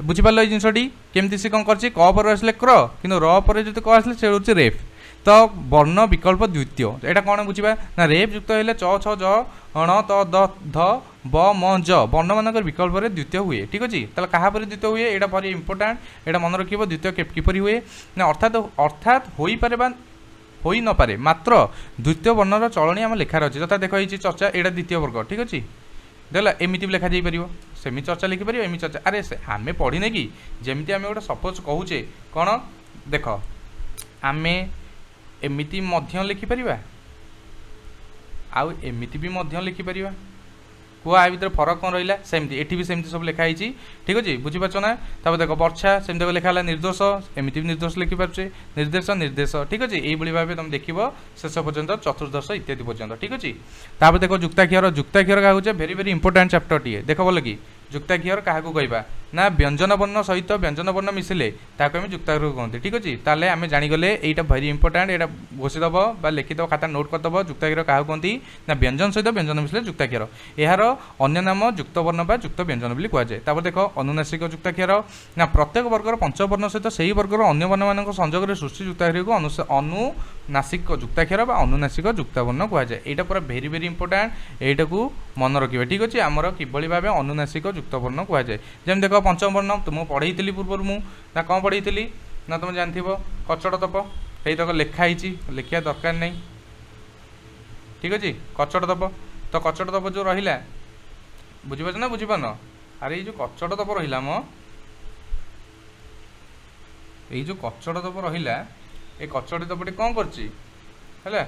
ବୁଝିପାରିଲ ଏଇ ଜିନିଷଟି କେମିତି ସେ କ'ଣ କରିଛି? କ ପରେ ଆସିଲେ କ୍ର, କିନ୍ତୁ ର ପରେ ଯଦି କ ଆସିଲେ ସେ ହେଉଛି ରେଫ୍। ତ ବର୍ଣ୍ଣ ବିକଳ୍ପ ଦ୍ୱିତୀୟ ଏଇଟା କ'ଣ ବୁଝିବା ନା ରେଫ୍ ଯୁକ୍ତ ହେଲେ ଚ, ଛ, ଜ, ଣ, ତ, ଦ, ଧ, ବ, ମ, ଜ ବର୍ଣ୍ଣମାନଙ୍କର ବିକଳ୍ପରେ ଦ୍ୱିତୀୟ ହୁଏ, ଠିକ୍ ଅଛି। ତାହେଲେ କାହା ପରେ ଦ୍ୱିତୀୟ ହୁଏ? ଏଇଟା ଭାରି ଇମ୍ପୋର୍ଟାଣ୍ଟ, ଏଇଟା ମନେ ରଖିବ। ଦ୍ୱିତୀୟ କିପରି ହୁଏ ନା ଅର୍ଥାତ୍ ହୋଇପାରେ ବା ହୋଇନପାରେ, ମାତ୍ର ଦ୍ୱିତୀୟ ବର୍ଣ୍ଣର ଚଳଣି ଆମ ଲେଖାରେ ଅଛି। ଯଥା ଦେଖ ହେଇଛି ଚର୍ଚ୍ଚା, ଏଇଟା ଦ୍ୱିତୀୟ ବର୍ଗ, ଠିକ୍ ଅଛି। ଦେଲା ଏମିତି ବି ଲେଖାଯାଇପାରିବ, ସେମିତି ଚର୍ଚ୍ଚା ଲେଖିପାରିବ, ଏମିତି ଚର୍ଚ୍ଚା। ଆରେ ସେ ଆମେ ପଢ଼ିନେ କି? ଯେମିତି ଆମେ ଗୋଟେ ସପୋଜ କହୁଛେ କ'ଣ, ଦେଖ ଆମେ ଏମିତି ମଧ୍ୟ ଲେଖିପାରିବା ଆଉ ଏମିତି ବି ମଧ୍ୟ ଲେଖିପାରିବା। କୁହ ଆ ଭିତରେ ଫରକ କ'ଣ ରହିଲା? ସେମିତି ଏଠି ବି ସେମିତି ସବୁ ଲେଖା ହେଇଛି, ଠିକ୍ ଅଛି, ବୁଝିପାରୁଛ ନା? ତାପରେ ଦେଖ ବର୍ଷା, ସେମିତି ଲେଖା ହେଲା ନିର୍ଦ୍ଦୋଷ, ଏମିତି ବି ନିର୍ଦ୍ଦୋଷ ଲେଖିପାରୁଛେ, ନିର୍ଦ୍ଦେଶ, ନିର୍ଦ୍ଦେଶ, ଠିକ୍ ଅଛି। ଏଇଭଳି ଭାବେ ତୁମେ ଦେଖିବ ଶେଷ ପର୍ଯ୍ୟନ୍ତ ଚତୁର୍ଦ୍ଦଶ ଇତ୍ୟାଦି ପର୍ଯ୍ୟନ୍ତ, ଠିକ୍ ଅଛି। ତାପରେ ଦେଖ ଯୁକ୍ତାକ୍ଷର। ଯୁକ୍ତାକ୍ଷର କାହାକୁ କହୁଛେ? ଭେରି ଭେରି ଇମ୍ପୋର୍ଟାଣ୍ଟ ଚାପ୍ଟରଟିଏ। ଦେଖ ଭଲ କି, ଯୁକ୍ତାକ୍ଷର କାହାକୁ କହିବା ନା ବ୍ୟଞ୍ଜନ ବର୍ଣ୍ଣ ସହିତ ବ୍ୟଞ୍ଜନ ବର୍ଣ୍ଣ ମିଶିଲେ ତାକୁ ଆମେ ଯୁକ୍ତାକ୍ଷର କୁହନ୍ତି, ଠିକ୍ ଅଛି। ତାହେଲେ ଆମେ ଜାଣିଗଲେ ଏଇଟା ଭେରି ଇମ୍ପୋର୍ଟାଣ୍ଟ, ଏଇଟା ଘୋଷିଦେବ ବା ଲେଖିଦେବ, ଖାତା ନୋଟ୍ କରିଦେବ। ଯୁକ୍ତାକ୍ଷର କାହାକୁ କୁହନ୍ତି ନା ବ୍ୟଞ୍ଜନ ସହିତ ବ୍ୟଞ୍ଜନ ମିଶିଲେ ଯୁକ୍ତାକ୍ଷର। ଏହାର ଅନ୍ୟ ନାମ ଯୁକ୍ତ ବର୍ଣ୍ଣ ବା ଯୁକ୍ତ ବ୍ୟଞ୍ଜନ ବୋଲି କୁହାଯାଏ। ତାପରେ ଦେଖ ଅନୁନାସିକ ଯୁକ୍ତାକ୍ଷର ନା ପ୍ରତ୍ୟେକ ବର୍ଗର ପଞ୍ଚବର୍ଣ୍ଣ ସହିତ ସେହି ବର୍ଗର ଅନ୍ୟ ବର୍ଣ୍ଣମାନଙ୍କ ସଂଯୋଗରେ ସୃଷ୍ଟି ଯୁକ୍ତାକ୍ଷରକୁ ଅନୁନାସିକ ଯୁକ୍ତାକ୍ଷର ବା ଅନୁନାସିକ ଯୁକ୍ତବର୍ଣ୍ଣ କୁହାଯାଏ। ଏଇଟା ପୁରା ଭେରି ଭେରି ଇମ୍ପୋର୍ଟାଣ୍ଟ, ଏଇଟାକୁ ମନେ ରଖିବେ, ଠିକ୍ ଅଛି। ଆମର କିଭଳି ଭାବେ ଅନୁନାସିକ ଯୁକ୍ତବର୍ଣ୍ଣ କୁହାଯାଏ। ଯେମିତି ଦେଖ ପଞ୍ଚମ ବର୍ଣ୍ଣ ତ ମୁଁ ପଢ଼େଇଥିଲି ପୂର୍ବରୁ, ମୁଁ ନା କ'ଣ ପଢ଼େଇଥିଲି ନା ତୁମେ ଜାଣିଥିବ କଚଡ଼ ତପ, ଏଇତକ ଲେଖା ହେଇଛି, ଲେଖିବା ଦରକାର ନାହିଁ, ଠିକ୍ ଅଛି। କଚଡ଼ ତପ, ତ କଚଡ଼ ତପ ଯେଉଁ ରହିଲା ବୁଝିପାରୁଛ ନା ବୁଝିପାରୁନ? ଆରେ ଏଇ ଯେଉଁ କଚଡ଼ ତପ ରହିଲା ମ, ଏଇ ଯେଉଁ କଚଡ଼ ତପ ରହିଲା, ଏ କଚଡ଼ି ତପଟି କ'ଣ କରୁଛି ହେଲା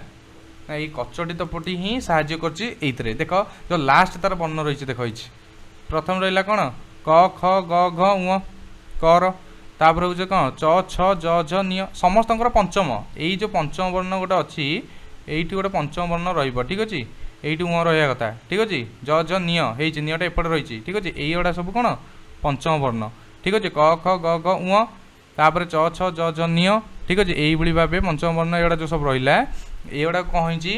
ନା ଏଇ କଚଡ଼ି ତପଟି ହିଁ ସାହାଯ୍ୟ କରୁଛି ଏଇଥିରେ। ଦେଖ ଯେଉଁ ଲାଷ୍ଟ ତାର ବର୍ଣ୍ଣ ରହିଛି, ଦେଖ ହେଇଛି ପ୍ରଥମ ରହିଲା କ'ଣ କ ଖ ଗ ଘ ଉଁ କର, ତାପରେ ହେଉଛି କ'ଣ ଚ ଛ ଜ ଝ ନିୟ, ସମସ୍ତଙ୍କର ପଞ୍ଚମ। ଏଇ ଯେଉଁ ପଞ୍ଚମ ବର୍ଣ୍ଣ ଗୋଟେ ଅଛି, ଏଇଠି ଗୋଟେ ପଞ୍ଚମ ବର୍ଣ୍ଣ ରହିବ, ଠିକ୍ ଅଛି। ଏଇଠି ଉଁ ରହିବା କଥା, ଠିକ୍ ଅଛି। ଜ ଝ ନିୟ ହେଇଛି, ନିୟଟା ଏପଟେ ରହିଛି, ଠିକ୍ ଅଛି। ଏଇଗୁଡ଼ା ସବୁ କ'ଣ ପଞ୍ଚମ ବର୍ଣ୍ଣ, ଠିକ୍ ଅଛି। କ ଖ ଗ ଘ ଉଁ, ତାପରେ ଚ ଛ ଜ ଝ ନିୟ, ଠିକ୍ ଅଛି। ଏଇଭଳି ଭାବେ ପଞ୍ଚମ ବର୍ଣ୍ଣ ଏଗୁଡ଼ା ଯେଉଁ ସବୁ ରହିଲା, ଏଗୁଡ଼ା କ'ଣ ହେଇଛି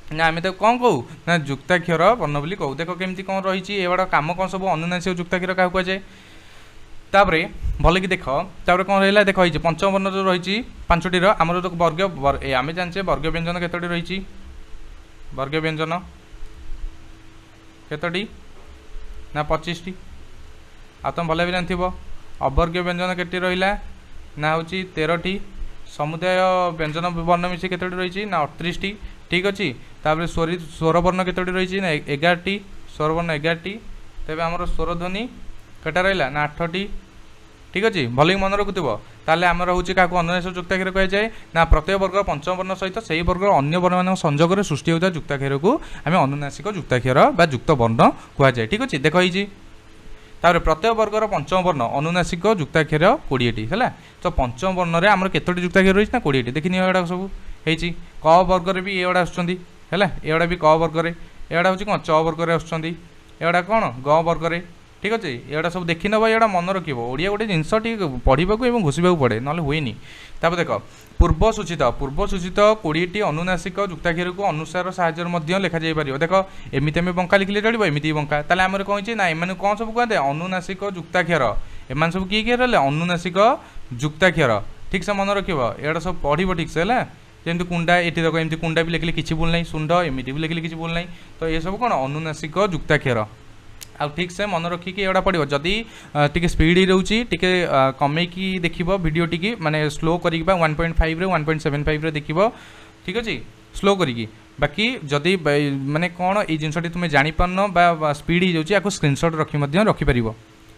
ନା ଆମେ ତାକୁ କ'ଣ କହୁ ନା ଯୁକ୍ତାକ୍ଷର ବର୍ଣ୍ଣ ବୋଲି କହୁ। ଦେଖ କେମିତି କ'ଣ ରହିଛି ଏଗୁଡ଼ା କାମ କ'ଣ ସବୁ ଅନୁନାସିକ ଯୁକ୍ତାକ୍ଷର କାହାକୁ କୁହାଯାଏ। ତାପରେ ଭଲକି ଦେଖ, ତାପରେ କ'ଣ ରହିଲା ଦେଖ ହେଇଛି ପଞ୍ଚମ ବର୍ଣ୍ଣ ଯେଉଁ ରହିଛି ପାଞ୍ଚଟିର ଆମର ଯେଉଁ ବର୍ଗ, ଆମେ ଜାଣିଛେ ବର୍ଗ ବ୍ୟଞ୍ଜନ କେତୋଟି ରହିଛି? ବର୍ଗ ବ୍ୟଞ୍ଜନ କେତୋଟି ନା 25ଟି। ଆଉ ତୁମେ ଭଲ ଭାବେ ଜାଣିଥିବ ଅବର୍ଗ ବ୍ୟଞ୍ଜନ କେତେ ରହିଲା ନା ହେଉଛି 13ଟି। ସମୁଦାୟ ବ୍ୟଞ୍ଜନ ବର୍ଣ୍ଣ ମିଶି କେତୋଟି ରହିଛି ନା 38ଟି, ଠିକ୍ ଅଛି। ତାପରେ ସ୍ୱରବର୍ଣ୍ଣ କେତୋଟି ରହିଛି ନା 11ଟି, ସ୍ୱରବର୍ଣ୍ଣ 11ଟି। ତେବେ ଆମର ସ୍ୱରଧ୍ୱନି କେଟା ରହିଲା ନା 8ଟି, ଠିକ୍ ଅଛି। ଭଲକି ମନେ ରଖୁଥିବ। ତାହେଲେ ଆମର ହେଉଛି କାହାକୁ ଅନୁନାସିକ ଯୁକ୍ତାକ୍ଷର କୁହାଯାଏ ନା ପ୍ରତ୍ୟେକ ବର୍ଗର ପଞ୍ଚମ ବର୍ଣ୍ଣ ସହିତ ସେହି ବର୍ଗର ଅନ୍ୟ ବର୍ଣ୍ଣମାନଙ୍କ ସଂଯୋଗରେ ସୃଷ୍ଟି ହେଉଥିବା ଯୁକ୍ତାକ୍ଷରକୁ ଆମେ ଅନୁନାସିକ ଯୁକ୍ତାକ୍ଷର ବା ଯୁକ୍ତ ବର୍ଣ୍ଣ କୁହାଯାଏ, ଠିକ୍ ଅଛି। ଦେଖ ହେଇଛି ତାପରେ ପ୍ରତ୍ୟେକ ବର୍ଗର ପଞ୍ଚମ ବର୍ଣ୍ଣ ଅନୁନାସିକ ଯୁକ୍ତାକ୍ଷର 20ଟି, ହେଲା। ତ ପଞ୍ଚମ ବର୍ଣ୍ଣରେ ଆମର କେତୋଟି ଯୁକ୍ତାକ୍ଷର ରହିଛି ନା 20ଟି। ଦେଖିନିଅ ଏଗୁଡ଼ାକ ସବୁ ହେଇଛି। କ ବର୍ଗରେ ବି ଏଗୁଡ଼ା ଆସୁଛନ୍ତି, ହେଲା, ଏଗୁଡ଼ା ବି କ ବର୍ଗରେ, ଏଗୁଡ଼ା ହେଉଛି କ'ଣ ଚ ବର୍ଗରେ ଆସୁଛନ୍ତି, ଏଗୁଡ଼ା କ'ଣ ଗ ବର୍ଗରେ, ଠିକ୍ ଅଛି, ଏଗୁଡ଼ା ସବୁ ଦେଖିନେବ, ଏଗୁଡ଼ା ମନେ ରଖିବ। ଓଡ଼ିଆ ଗୋଟେ ଜିନିଷ ଟିକେ ପଢ଼ିବାକୁ ଏବଂ ଘୋଷିବାକୁ ପଡ଼େ, ନହେଲେ ହୁଏନି। ତାପରେ ଦେଖ, ପୂର୍ବ ସୂଚିତ 20ଟି ଅନୁନାସିକ ଯୁକ୍ତାକ୍ଷରକୁ ଅନୁସାର ସାହାଯ୍ୟରେ ମଧ୍ୟ ଲେଖାଯାଇପାରିବ। ଦେଖ, ଏମିତି ଆମେ ବଙ୍କା ଲେଖିଲେ ଚଳିବ, ଏମିତି ବଙ୍କା। ତାହେଲେ ଆମର କ'ଣ ହେଇଛି ନା, ଏମାନଙ୍କୁ କ'ଣ ସବୁ କୁହନ୍ତି? ଅନୁନାସିକ ଯୁକ୍ତାକ୍ଷର। ଏମାନେ ସବୁ କିଏ କିଏ ରହିଲେ? ଅନୁନାସିକ ଯୁକ୍ତାକ୍ଷର। ଠିକ୍ ସେ ମନେ ରଖିବ, ଏଗୁଡ଼ା ସବୁ ପଢ଼ିବ ଠିକ୍ ସେ, ହେଲା? ଯେମିତି କୁଣ୍ଡା, ଏଠି ଦେଖ, ଏମିତି କୁଣ୍ଡା ବି ଲେଖିଲେ କିଛି ଭୁଲ ନାହିଁ, ଶୁଣ୍ଢ ଏମିତି ବି ଲେଖିଲେ କିଛି ଭୁଲ ନାହିଁ। ତ ଏସବୁ କ'ଣ? ଅନୁନାସିକ ଯୁକ୍ତାକ୍ଷର। ଆଉ ଠିକ୍ ସେ ମନେ ରଖିକି ଏଗୁଡ଼ା ପଢ଼ିବ। ଯଦି ଟିକେ ସ୍ପିଡ଼ ରହୁଛି, ଟିକେ କମେଇକି ଦେଖିବ ଭିଡ଼ିଓ ଟିକି, ମାନେ ସ୍ଲୋ କରିକି ବା 1.5ରେ, 1.75ରେ ଦେଖିବ, ଠିକ୍ ଅଛି, ସ୍ଲୋ କରିକି। ବାକି ଯଦି ମାନେ କ'ଣ ଏଇ ଜିନିଷଟି ତୁମେ ଜାଣିପାରୁନ ବା ସ୍ପିଡ଼ ହେଇଯାଉଛି, ଆକୁ ସ୍କ୍ରିନସଟ୍ ରଖି ମଧ୍ୟ ରଖିପାରିବ,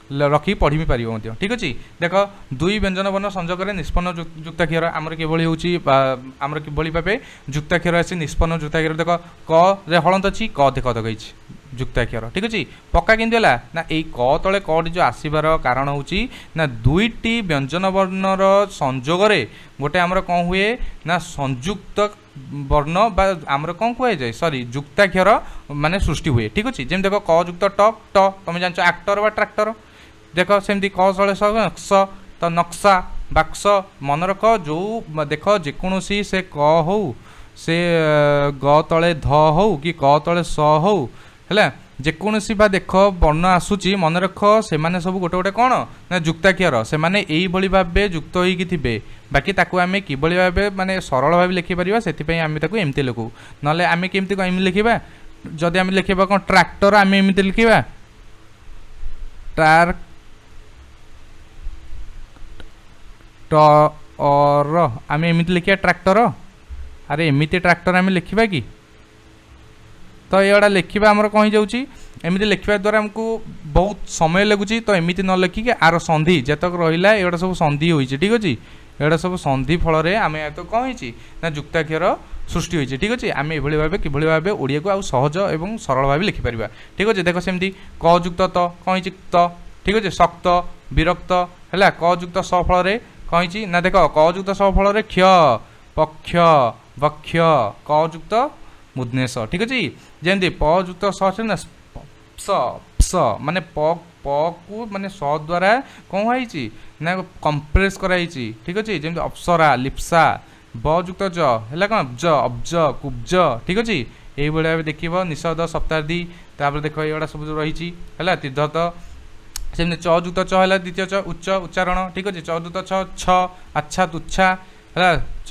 ରଖିକି ପଢ଼ି ବି ପାରିବ ମଧ୍ୟ, ଠିକ୍ ଅଛି। ଦେଖ, ଦୁଇ ବ୍ୟଞ୍ଜନ ବର୍ଣ୍ଣ ସଂଯୋଗରେ ନିଷ୍ପନ୍ନ ଯୁକ୍ତାକ୍ଷର ଆମର କିଭଳି ହେଉଛି ବା ଆମର କିଭଳି ଭାବେ ଯୁକ୍ତାକ୍ଷର ଆସି ନିଷ୍ପନ୍ନ ଯୁକ୍ତାକ୍ଷର। ଦେଖ, କ ରେ ହଳନ୍ତ ଅଛି, କ ଦେଖ, ଦେଖ ହେଇଛି ଯୁକ୍ତାକ୍ଷର, ଠିକ୍ ଅଛି। ପକ୍କା କେମିତି ହେଲା ନା, ଏଇ କ ତଳେ କଟି ଯେଉଁ ଆସିବାର କାରଣ ହେଉଛି ନା, ଦୁଇଟି ବ୍ୟଞ୍ଜନ ବର୍ଣ୍ଣର ସଂଯୋଗରେ ଗୋଟେ ଆମର କ'ଣ ହୁଏ ନା, ସଂଯୁକ୍ତ ବର୍ଣ୍ଣ ବା ଆମର କ'ଣ କୁହାଯାଏ, ସରି, ଯୁକ୍ତାକ୍ଷର ମାନେ ସୃଷ୍ଟି ହୁଏ, ଠିକ୍ ଅଛି। ଯେମିତି ଦେଖ, କ ଯୁକ୍ତ ଟ, ଟ, ତମେ ଜାଣିଛ ଆକ୍ଟର ବା ଟ୍ରାକ୍ଟର। ଦେଖ, ସେମିତି କ ତଳେ ସ, ସ, ତ ନକ୍ସା, ବାକ୍ସ। ମନେ ରଖ, ଯେଉଁ ଦେଖ, ଯେକୌଣସି ସେ କ ହଉ, ସେ ଗ ତଳେ ଧ ହଉ କି କ ତଳେ ସ ହଉ, ହେଲା, ଯେକୌଣସି ବା ଦେଖ ବର୍ଣ୍ଣ ଆସୁଛି, ମନେ ରଖ ସେମାନେ ସବୁ ଗୋଟେ ଗୋଟେ କ'ଣ ନା ଯୁକ୍ତାକ୍ଷର। ସେମାନେ ଏଇଭଳି ଭାବେ ଯୁକ୍ତ ହେଇକି ଥିବେ। ବାକି ତାକୁ ଆମେ କିଭଳି ଭାବେ ମାନେ ସରଳ ଭାବେ ଲେଖିପାରିବା, ସେଥିପାଇଁ ଆମେ ତାକୁ ଏମିତି ଲେଖୁ। ନହେଲେ ଆମେ କେମିତି କ'ଣ ଏମିତି ଲେଖିବା? ଯଦି ଆମେ ଲେଖିବା କ'ଣ ଟ୍ରାକ୍ଟର, ଆମେ ଏମିତି ଲେଖିବା ଟ୍ରାର ଟ ଅର, ଆମେ ଏମିତି ଲେଖିବା ଟ୍ରାକ୍ଟର? ଆରେ, ଏମିତି ଟ୍ରାକ୍ଟର ଆମେ ଲେଖିବା କି? ତ ଏଗୁଡ଼ା ଲେଖିବା ଆମର କ'ଣ ହେଇଯାଉଛି, ଏମିତି ଲେଖିବା ଦ୍ୱାରା ଆମକୁ ବହୁତ ସମୟ ଲାଗୁଛି। ତ ଏମିତି ନ ଲେଖିକି ଆର ସନ୍ଧି ଯେତକ ରହିଲା, ଏଗୁଡ଼ା ସବୁ ସନ୍ଧି ହୋଇଛି, ଠିକ୍ ଅଛି। ଏଗୁଡ଼ା ସବୁ ସନ୍ଧି ଫଳରେ ଆମେ ତ କ'ଣ ହେଇଛି ନା, ଯୁକ୍ତାକ୍ଷର ସୃଷ୍ଟି ହୋଇଛି, ଠିକ୍ ଅଛି। ଆମେ ଏଭଳି ଭାବେ କିଭଳି ଭାବେ ଓଡ଼ିଆକୁ ଆଉ ସହଜ ଏବଂ ସରଳ ଭାବେ ଲେଖିପାରିବା, ଠିକ୍ ଅଛି। ଦେଖ, ସେମିତି କ ଯୁକ୍ତ ତ କ'ଣ ହେଇଛି? ତ, ଠିକ୍ ଅଛି, ଶକ୍ତ, ବିରକ୍ତ, ହେଲା। କ ଯୁକ୍ତ ସ ଫଳରେ କ'ଣ ହେଇଛି ନା, ଦେଖ, କ ଯୁକ୍ତ ସ ଫଳରେ କ୍ଷ, ପକ୍ଷ, ବକ୍ଷ, କ ଯୁକ୍ତ ମୁଦ୍ନେଶ, ଠିକ୍ ଅଛି। ଯେମିତି ପ ଯୁକ୍ତ ସ ଅଛି ନା, ସ ସ ମାନେ ପ ପକୁ ମାନେ ସ ଦ୍ୱାରା କ'ଣ ହେଇଛି ନା, କମ୍ପ୍ରେସ୍ କରାହେଇଛି, ଠିକ୍ ଅଛି। ଯେମିତି ଅପ୍ସରା, ଲିପ୍ସା। ବ ଯୁକ୍ତ ଜ ହେଲା କ'ଣ? ଜ, ଅବ୍ଜ, କୁବ୍ଜ, ଠିକ୍ ଅଛି। ଏଇଭଳି ଭାବେ ଦେଖିବ ନିଷଦ, ସପ୍ତାଦି। ତାପରେ ଦେଖ, ଏଇଗୁଡ଼ା ସବୁ ଯୋଉ ରହିଛି, ହେଲା, ତିର୍ଧତ। ସେମିତି ଚ ଯୁକ୍ତ ଚ ହେଲା ଦ୍ୱିତୀୟ ଚ, ଉଚ୍ଚ ଉଚ୍ଚାରଣ, ଠିକ୍ ଅଛି। ଚ ଯୁକ୍ତ ଛ, ଛ, ଆଚ୍ଛା, ତୁଚ୍ଛା, ହେଲା। ଚ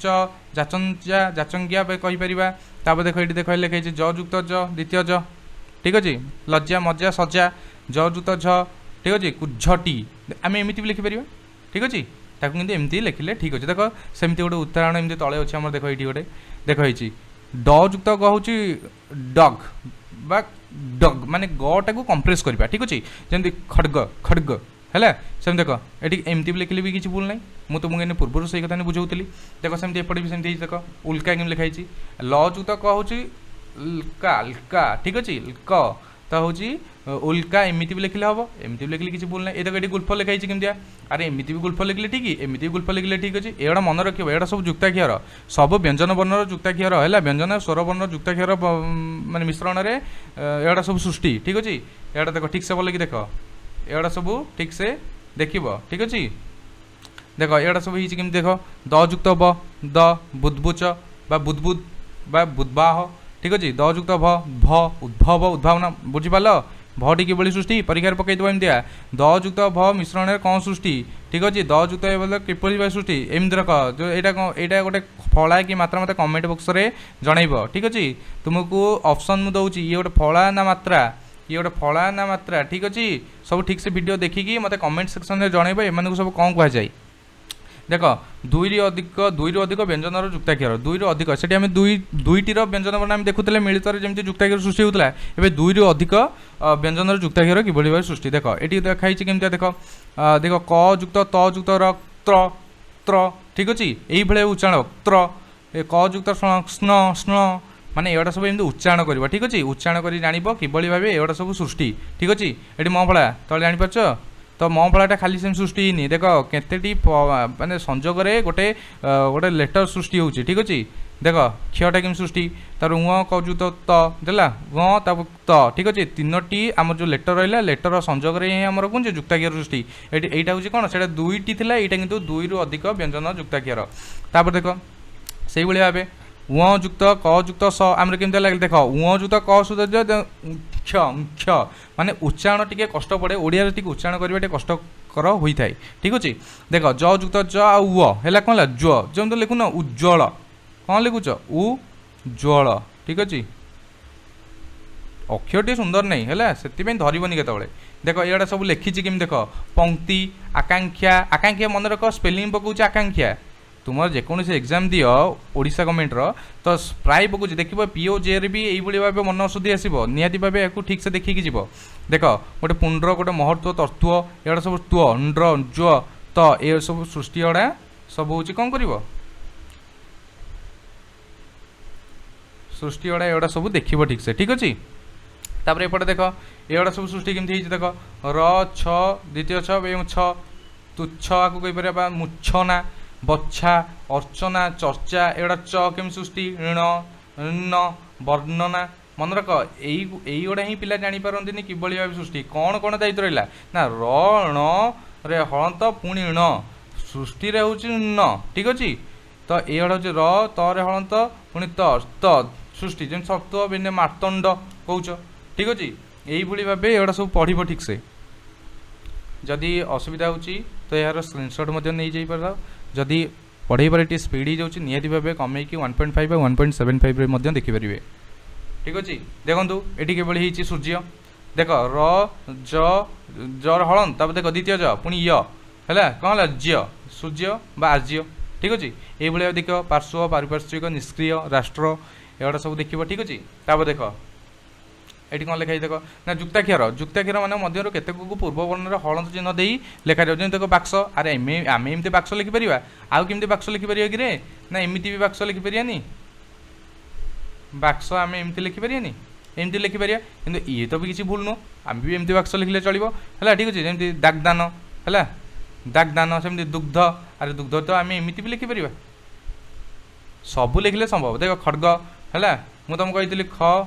ଚ ଯାଚଞ୍ଚା, ଯାଚଜ୍ଞା ବି କହିପାରିବା। ତାପରେ ଦେଖ, ଏଇଠି ଦେଖ, ଲେଖା ହେଇଛି ଜ ଯୁକ୍ତ ଜ, ଦ୍ୱିତୀୟ ଜ, ଠିକ୍ ଅଛି, ଲଜ୍ଜା, ମଜ୍ଜା, ସଜା। ଜ ଯୁକ୍ତ ଝ, ଠିକ୍ ଅଛି, କୁଝଟି, ଆମେ ଏମିତି ବି ଲେଖିପାରିବା, ଠିକ୍ ଅଛି। ତାକୁ କିନ୍ତୁ ଏମିତି ଲେଖିଲେ ଠିକ୍ ଅଛି। ଦେଖ, ସେମିତି ଗୋଟେ ଉଦାହରଣ ଏମିତି ତଳେ ଅଛି ଆମର। ଦେଖ, ଏଇଠି ଗୋଟେ ଦେଖ ହେଇଛି ଡ ଯୁକ୍ତ ଗ ହେଉଛି ଡଗ୍ ବା ଡଗ୍, ମାନେ ଗଟାକୁ କମ୍ପ୍ରେସ୍ କରିବା, ଠିକ୍ ଅଛି। ଯେମିତି ଖଡ଼ଗ, ଖଡ଼ଗ, ହେଲା। ସେମିତି ଦେଖ, ଏଠି ଏମିତି ବି ଲେଖିଲେ ବି କିଛି ଭୁଲ ନାହିଁ। ମୁଁ ତୁମକୁ ଏଇନେ ପୂର୍ବରୁ ସେଇ କଥା ବୁଝାଉଥିଲି। ଦେଖ, ସେମିତି ଏପଟେ ବି ସେମିତି ହେଇଛି। ଦେଖ, ଉଲ୍କା କେମିତି ଲେଖା ହେଇଛି। ଲ ଯୁକ୍ତ କ ହେଉଛି କା, କା, ଠିକ୍ ଅଛି, କ ତ ହେଉଛି ଉଲ୍କା। ଏମିତି ବି ଲେଖିଲେ ହେବ, ଏମିତି ବି ଲେଖିଲେ କିଛି ଭୁଲ ନାହିଁ। ଏ ଦେଖ, ଏଠି ଗୁଳ୍ଫ ଲେଖା ହେଇଛି କେମିତିଆ। ଆରେ, ଏମିତି ବି ଗୁଳ୍ଫ ଲେଖିଲେ ଠିକ୍, ଏମିତି ବି ଗୁଳ୍ଫ ଲେଖିଲେ ଠିକ୍ ଅଛି। ଏଗୁଡ଼ା ମନେ ରଖିବ, ଏଗୁଡ଼ା ସବୁ ଯୁକ୍ତାକ୍ଷର, ସବୁ ବ୍ୟଞ୍ଜନ ବର୍ଣ୍ଣର ଯୁକ୍ତାକ୍ଷର, ହେଲା। ବ୍ୟଞ୍ଜନ ସ୍ୱର ବର୍ଣ୍ଣର ଯୁକ୍ତାକ୍ଷର ମାନେ ମିଶ୍ରଣରେ ଏଗୁଡ଼ା ସବୁ ସୃଷ୍ଟି, ଠିକ୍ ଅଛି। ଏଗୁଡ଼ା ଦେଖ, ଠିକ୍ ସେ ଭଲକି ଦେଖ, ଏଗୁଡ଼ା ସବୁ ଠିକ୍ ସେ ଦେଖିବ, ଠିକ୍ ଅଛି। ଦେଖ, ଏଗୁଡ଼ା ସବୁ ହେଇଛି କେମିତି। ଦେଖ, ଦ ଯୁକ୍ତ ବ, ଦ, ବୁଦବୁଚ ବା ବୁଦବୁଦ ବା ବୁଦବାହ, ଠିକ୍ ଅଛି। ଦ ଯୁକ୍ତ ଭ, ଭ, ଉଦ୍ଭବ, ଉଦ୍ଭାବନ। ବୁଝିପାରିଲ ଭଟି କିଭଳି ସୃଷ୍ଟି? ପରୀକ୍ଷାରେ ପକାଇଦେବ ଏମିତିଆ, ଦ ଯୁକ୍ତ ଭ ମିଶ୍ରଣରେ କ'ଣ ସୃଷ୍ଟି, ଠିକ୍ ଅଛି। ଦ ଯୁକ୍ତ ଏ ବୋଲେ କିପରି ଭାବେ ସୃଷ୍ଟି? ଏମିତି ରଖ ଯେଉଁ ଏଇଟା କ'ଣ, ଏଇଟା ଗୋଟେ ଫଳା କି ମାତ୍ରା, ମୋତେ କମେଣ୍ଟ ବକ୍ସରେ ଜଣାଇବ, ଠିକ୍ ଅଛି। ତୁମକୁ ଅପସନ୍ ମୁଁ ଦେଉଛି, ଇଏ ଗୋଟେ ଫଳା ନା ମାତ୍ରା? ଇଏ ଗୋଟେ ଫଳା ନା ମାତ୍ରା? ଠିକ୍ ଅଛି, ସବୁ ଠିକ୍ ସେ ଭିଡ଼ିଓ ଦେଖିକି ମୋତେ କମେଣ୍ଟ ସେକ୍ସନରେ ଜଣାଇବ ଏମାନଙ୍କୁ ସବୁ କ'ଣ କୁହାଯାଏ। ଦେଖ, ଦୁଇରୁ ଅଧିକ ବ୍ୟଞ୍ଜନର ଯୁକ୍ତାକ୍ଷର, ଦୁଇରୁ ଅଧିକ। ସେଠି ଆମେ ଦୁଇଟିର ବ୍ୟଞ୍ଜନ ବର୍ଣ୍ଣ ଆମେ ଦେଖୁଥିଲେ, ମିଳିତରେ ଯେମିତି ଯୁକ୍ତାକ୍ଷର ସୃଷ୍ଟି ହେଉଥିଲା। ଏବେ ଦୁଇରୁ ଅଧିକ ବ୍ୟଞ୍ଜନର ଯୁକ୍ତାକ୍ଷର କିଭଳି ଭାବେ ସୃଷ୍ଟି, ଦେଖ, ଏଠି ଦେଖା ହେଇଛି କେମିତିଆ। ଦେଖ, ଦେଖ, କ ଯୁକ୍ତ ତ ଯୁକ୍ତ ର, ତ୍ର, ତ୍ର, ଠିକ୍ ଅଛି। ଏଇଭଳିଆ ଉଚ୍ଚାରଣ ତ୍ର। ଏ କ ଯୁକ୍ତ ସ୍ଣ, ସ୍ଣ, ମାନେ ଏଗୁଡ଼ା ସବୁ ଏମିତି ଉଚ୍ଚାରଣ କରିବ, ଠିକ୍ ଅଛି। ଉଚ୍ଚାରଣ କରି ଜାଣିବ କିଭଳି ଭାବେ ଏଗୁଡ଼ା ସବୁ ସୃଷ୍ଟି, ଠିକ୍ ଅଛି। ଏଠି ମୋ ଭଳିଆ ତଳେ ଜାଣିପାରୁଛ? ତ ମ ଫଳାଟା ଖାଲି ସେମିତି ସୃଷ୍ଟି ହେଇନି। ଦେଖ କେତେଟି ମାନେ ସଂଯୋଗରେ ଗୋଟେ ଗୋଟେ ଲେଟର ସୃଷ୍ଟି ହେଉଛି, ଠିକ୍ ଅଛି। ଦେଖ କ୍ଷଟା କେମିତି ସୃଷ୍ଟି, ତାର ଉଁ କ ଯୁକ୍ତ ତ ଦେଲା ଗ ତାପରେ ତ, ଠିକ୍ ଅଛି। ତିନୋଟି ଆମର ଯେଉଁ ଲେଟର ରହିଲା, ଲେଟର ସଂଯୋଗରେ ହିଁ ଆମର କ'ଣ ଯୁକ୍ତାକ୍ଷର ସୃଷ୍ଟି। ଏଠି ଏଇଟା ହେଉଛି କ'ଣ, ସେଇଟା ଦୁଇଟି ଥିଲା, ଏଇଟା କିନ୍ତୁ ଦୁଇରୁ ଅଧିକ ବ୍ୟଞ୍ଜନ ଯୁକ୍ତାକ୍ଷର। ତାପରେ ଦେଖ ସେଇଭଳି ଭାବେ ଉଁ ଯୁକ୍ତ କ ଯୁକ୍ତ ସ ଆମର କେମିତି ଲାଗିଲା। ଦେଖ ଉଁ ଯୁକ୍ତ କ ସୁଦ୍ଧା କ୍ଷ କ୍ଷ ମାନେ ଉଚ୍ଚାରଣ ଟିକେ କଷ୍ଟ ପଡ଼େ, ଓଡ଼ିଆରେ ଟିକେ ଉଚ୍ଚାରଣ କରିବା ଟିକେ କଷ୍ଟକର ହୋଇଥାଏ, ଠିକ୍ ଅଛି। ଦେଖ ଜ ଯୁକ୍ତ ଜ ଆଉ ୱ ହେଲା କ'ଣ ହେଲା ଜ୍ୱ, ଯେମିତି ଲେଖୁନ ଉଜ୍ଜ୍ୱଳ, କ'ଣ ଲେଖୁଛ ଉଜ୍ଜ୍ୱଳ, ଠିକ୍ ଅଛି। ଅକ୍ଷରଟି ସୁନ୍ଦର ନାହିଁ ହେଲା, ସେଥିପାଇଁ ଧରିବନି କେତେବେଳେ। ଦେଖ ଏଗୁଡ଼ା ସବୁ ଲେଖିଛି କେମିତି, ଦେଖ ପଙ୍କ୍ତି, ଆକାଂକ୍ଷା, ଆକାଂକ୍ଷା ମନେ ରଖ ସ୍ପେଲିଂ ପକାଉଛି ଆକାଂକ୍ଷା। ତୁମର ଯେକୌଣସି ଏକ୍ଜାମ୍ ଦିଅ ଓଡ଼ିଶା ଗଭର୍ଣ୍ଣମେଣ୍ଟର ତ ପ୍ରାୟ ପକାଉଛି, ଦେଖିବ ପିଓ ଜେରେ ବି ଏଇଭଳି ଭାବେ ମନ ଅଶୁଦ୍ଧି ଆସିବ, ନିହାତି ଭାବେ ଏହାକୁ ଠିକ୍ସେ ଦେଖିକି ଯିବ। ଦେଖ ଗୋଟେ ପୁଣ୍ଡ୍ର, ଗୋଟେ ମହତ୍ଵ, ତତ୍ତ୍ୱ, ଏଗୁଡ଼ା ସବୁ ତ୍ୱ, ଣ୍ଡ୍ର, ଜ୍ୱ, ତ ଏ ସବୁ ସୃଷ୍ଟି ଗୁଡ଼ା ସବୁ ହେଉଛି କ'ଣ କରିବ, ସୃଷ୍ଟି ଗୁଡ଼ା ଏଗୁଡ଼ା ସବୁ ଦେଖିବ ଠିକ୍ସେ, ଠିକ୍ ଅଛି। ତାପରେ ଏପଟେ ଦେଖ ଏଗୁଡ଼ା ସବୁ ସୃଷ୍ଟି କେମିତି ହେଇଛି। ଦେଖ ର ଛ ଦ୍ୱିତୀୟ ଛ ଏବଂ ଛ ତୁଚ୍ଛ ଆକୁ କହିପାରିବା ବା ମୂର୍ଚ୍ଛନା, ବଛା, ଅର୍ଚ୍ଚନା, ଚର୍ଚ୍ଚା, ଏଗୁଡ଼ା ଚ କେମିତି ସୃଷ୍ଟି, ଣ ନ ବର୍ଣ୍ଣନା। ମନେ ରଖ ଏଇଗୁଡ଼ା ହିଁ ପିଲା ଜାଣିପାରନ୍ତିନି କିଭଳି ଭାବେ ସୃଷ୍ଟି, କ'ଣ କ'ଣ ଦାୟିତ୍ୱ ରହିଲା ନା ର ଣ ରେ ହଳନ୍ତ ପୁଣି ଣ, ସୃଷ୍ଟିରେ ହେଉଛି ନ, ଠିକ୍ ଅଛି। ତ ଏଇଗୁଡ଼ା ହେଉଛି ର ତରେ ହଳନ୍ତ ପୁଣି ତ ତ ସୃଷ୍ଟି, ଯେମିତି ସତ୍ୱ ବିନେ ମାର୍ତ୍ତଣ୍ଡ କହୁଛ, ଠିକ୍ ଅଛି। ଏଇଭଳି ଭାବେ ଏଗୁଡ଼ା ସବୁ ପଢ଼ିବ ଠିକ୍ସେ। ଯଦି ଅସୁବିଧା ହେଉଛି ତ ଏହାର ସ୍କ୍ରିନସଟ୍ ମଧ୍ୟ ନେଇଯାଇପାରିବ। ଯଦି ପଢ଼େଇବାରେ ଟିକେ ସ୍ପିଡ଼ ହେଇଯାଉଛି ନିହାତି ଭାବେ କମେଇକି 1.5 ବା 1.75ରେ ମଧ୍ୟ ଦେଖିପାରିବେ, ଠିକ୍ ଅଛି। ଦେଖନ୍ତୁ ଏଠି କିଭଳି ହେଇଛି ସୂର୍ଯ୍ୟ। ଦେଖ ର ଜ ଜର ହଳନ୍ତ, ତାପରେ ଦେଖ ଦ୍ୱିତୀୟ ଜ ପୁଣି ୟ ହେଲା କ'ଣ ହେଲା ଜ୍ୟ, ସୂର୍ଯ୍ୟ ବା ଆର୍ଯ୍ୟ, ଠିକ୍ ଅଛି। ଏଇଭଳି ଭାବେ ଦେଖିବ ପାର୍ଶ୍ୱ, ପାରିପାର୍ଶ୍ୱିକ, ନିଷ୍କ୍ରିୟ, ରାଷ୍ଟ୍ର, ଏଗୁଡ଼ା ସବୁ ଦେଖିବ, ଠିକ୍ ଅଛି। ତାପରେ ଦେଖ ଏଠି କ'ଣ ଲେଖା ହେଇଛି, ଦେଖ ନା ଯୁକ୍ତାକ୍ଷର, ଯୁକ୍ତାକ୍ଷର ମାନେ ମଧ୍ୟରୁ କେତେକକୁ ପୂର୍ବ ବର୍ଣ୍ଣରେ ହଳନ୍ତ ଚିହ୍ନ ଦେଇ ଲେଖାଯାଉଛି। ଯେମିତି ଦେଖ ବାକ୍ସ, ଆରେ ଆମେ ଏମିତି ବାକ୍ସ ଲେଖିପାରିବା, ଆଉ କେମିତି ବାକ୍ସ ଲେଖିପାରିବା କିରେ, ନା ଏମିତି ବି ବାକ୍ସ ଲେଖିପାରିବାନି, ବାକ୍ସ ଆମେ ଏମିତି ଲେଖିପାରିବାନି, ଏମିତି ଲେଖିପାରିବା, କିନ୍ତୁ ଇଏ ତ ବି କିଛି ଭୁଲ ନୁହଁ, ଆମେ ବି ଏମିତି ବାକ୍ସ ଲେଖିଲେ ଚଳିବ, ହେଲା, ଠିକ୍ ଅଛି। ଯେମିତି ଦାଗଦାନ ହେଲା, ଦାଗଦାନ, ସେମିତି ଦୁଗ୍ଧ, ଆରେ ଦୁଗ୍ଧ ତ ଆମେ ଏମିତି ବି ଲେଖିପାରିବା, ସବୁ ଲେଖିଲେ ସମ୍ଭବ। ଦେଖ ଖଡ଼ଗ ହେଲା, ମୁଁ ତୁମକୁ କହିଥିଲି ଖ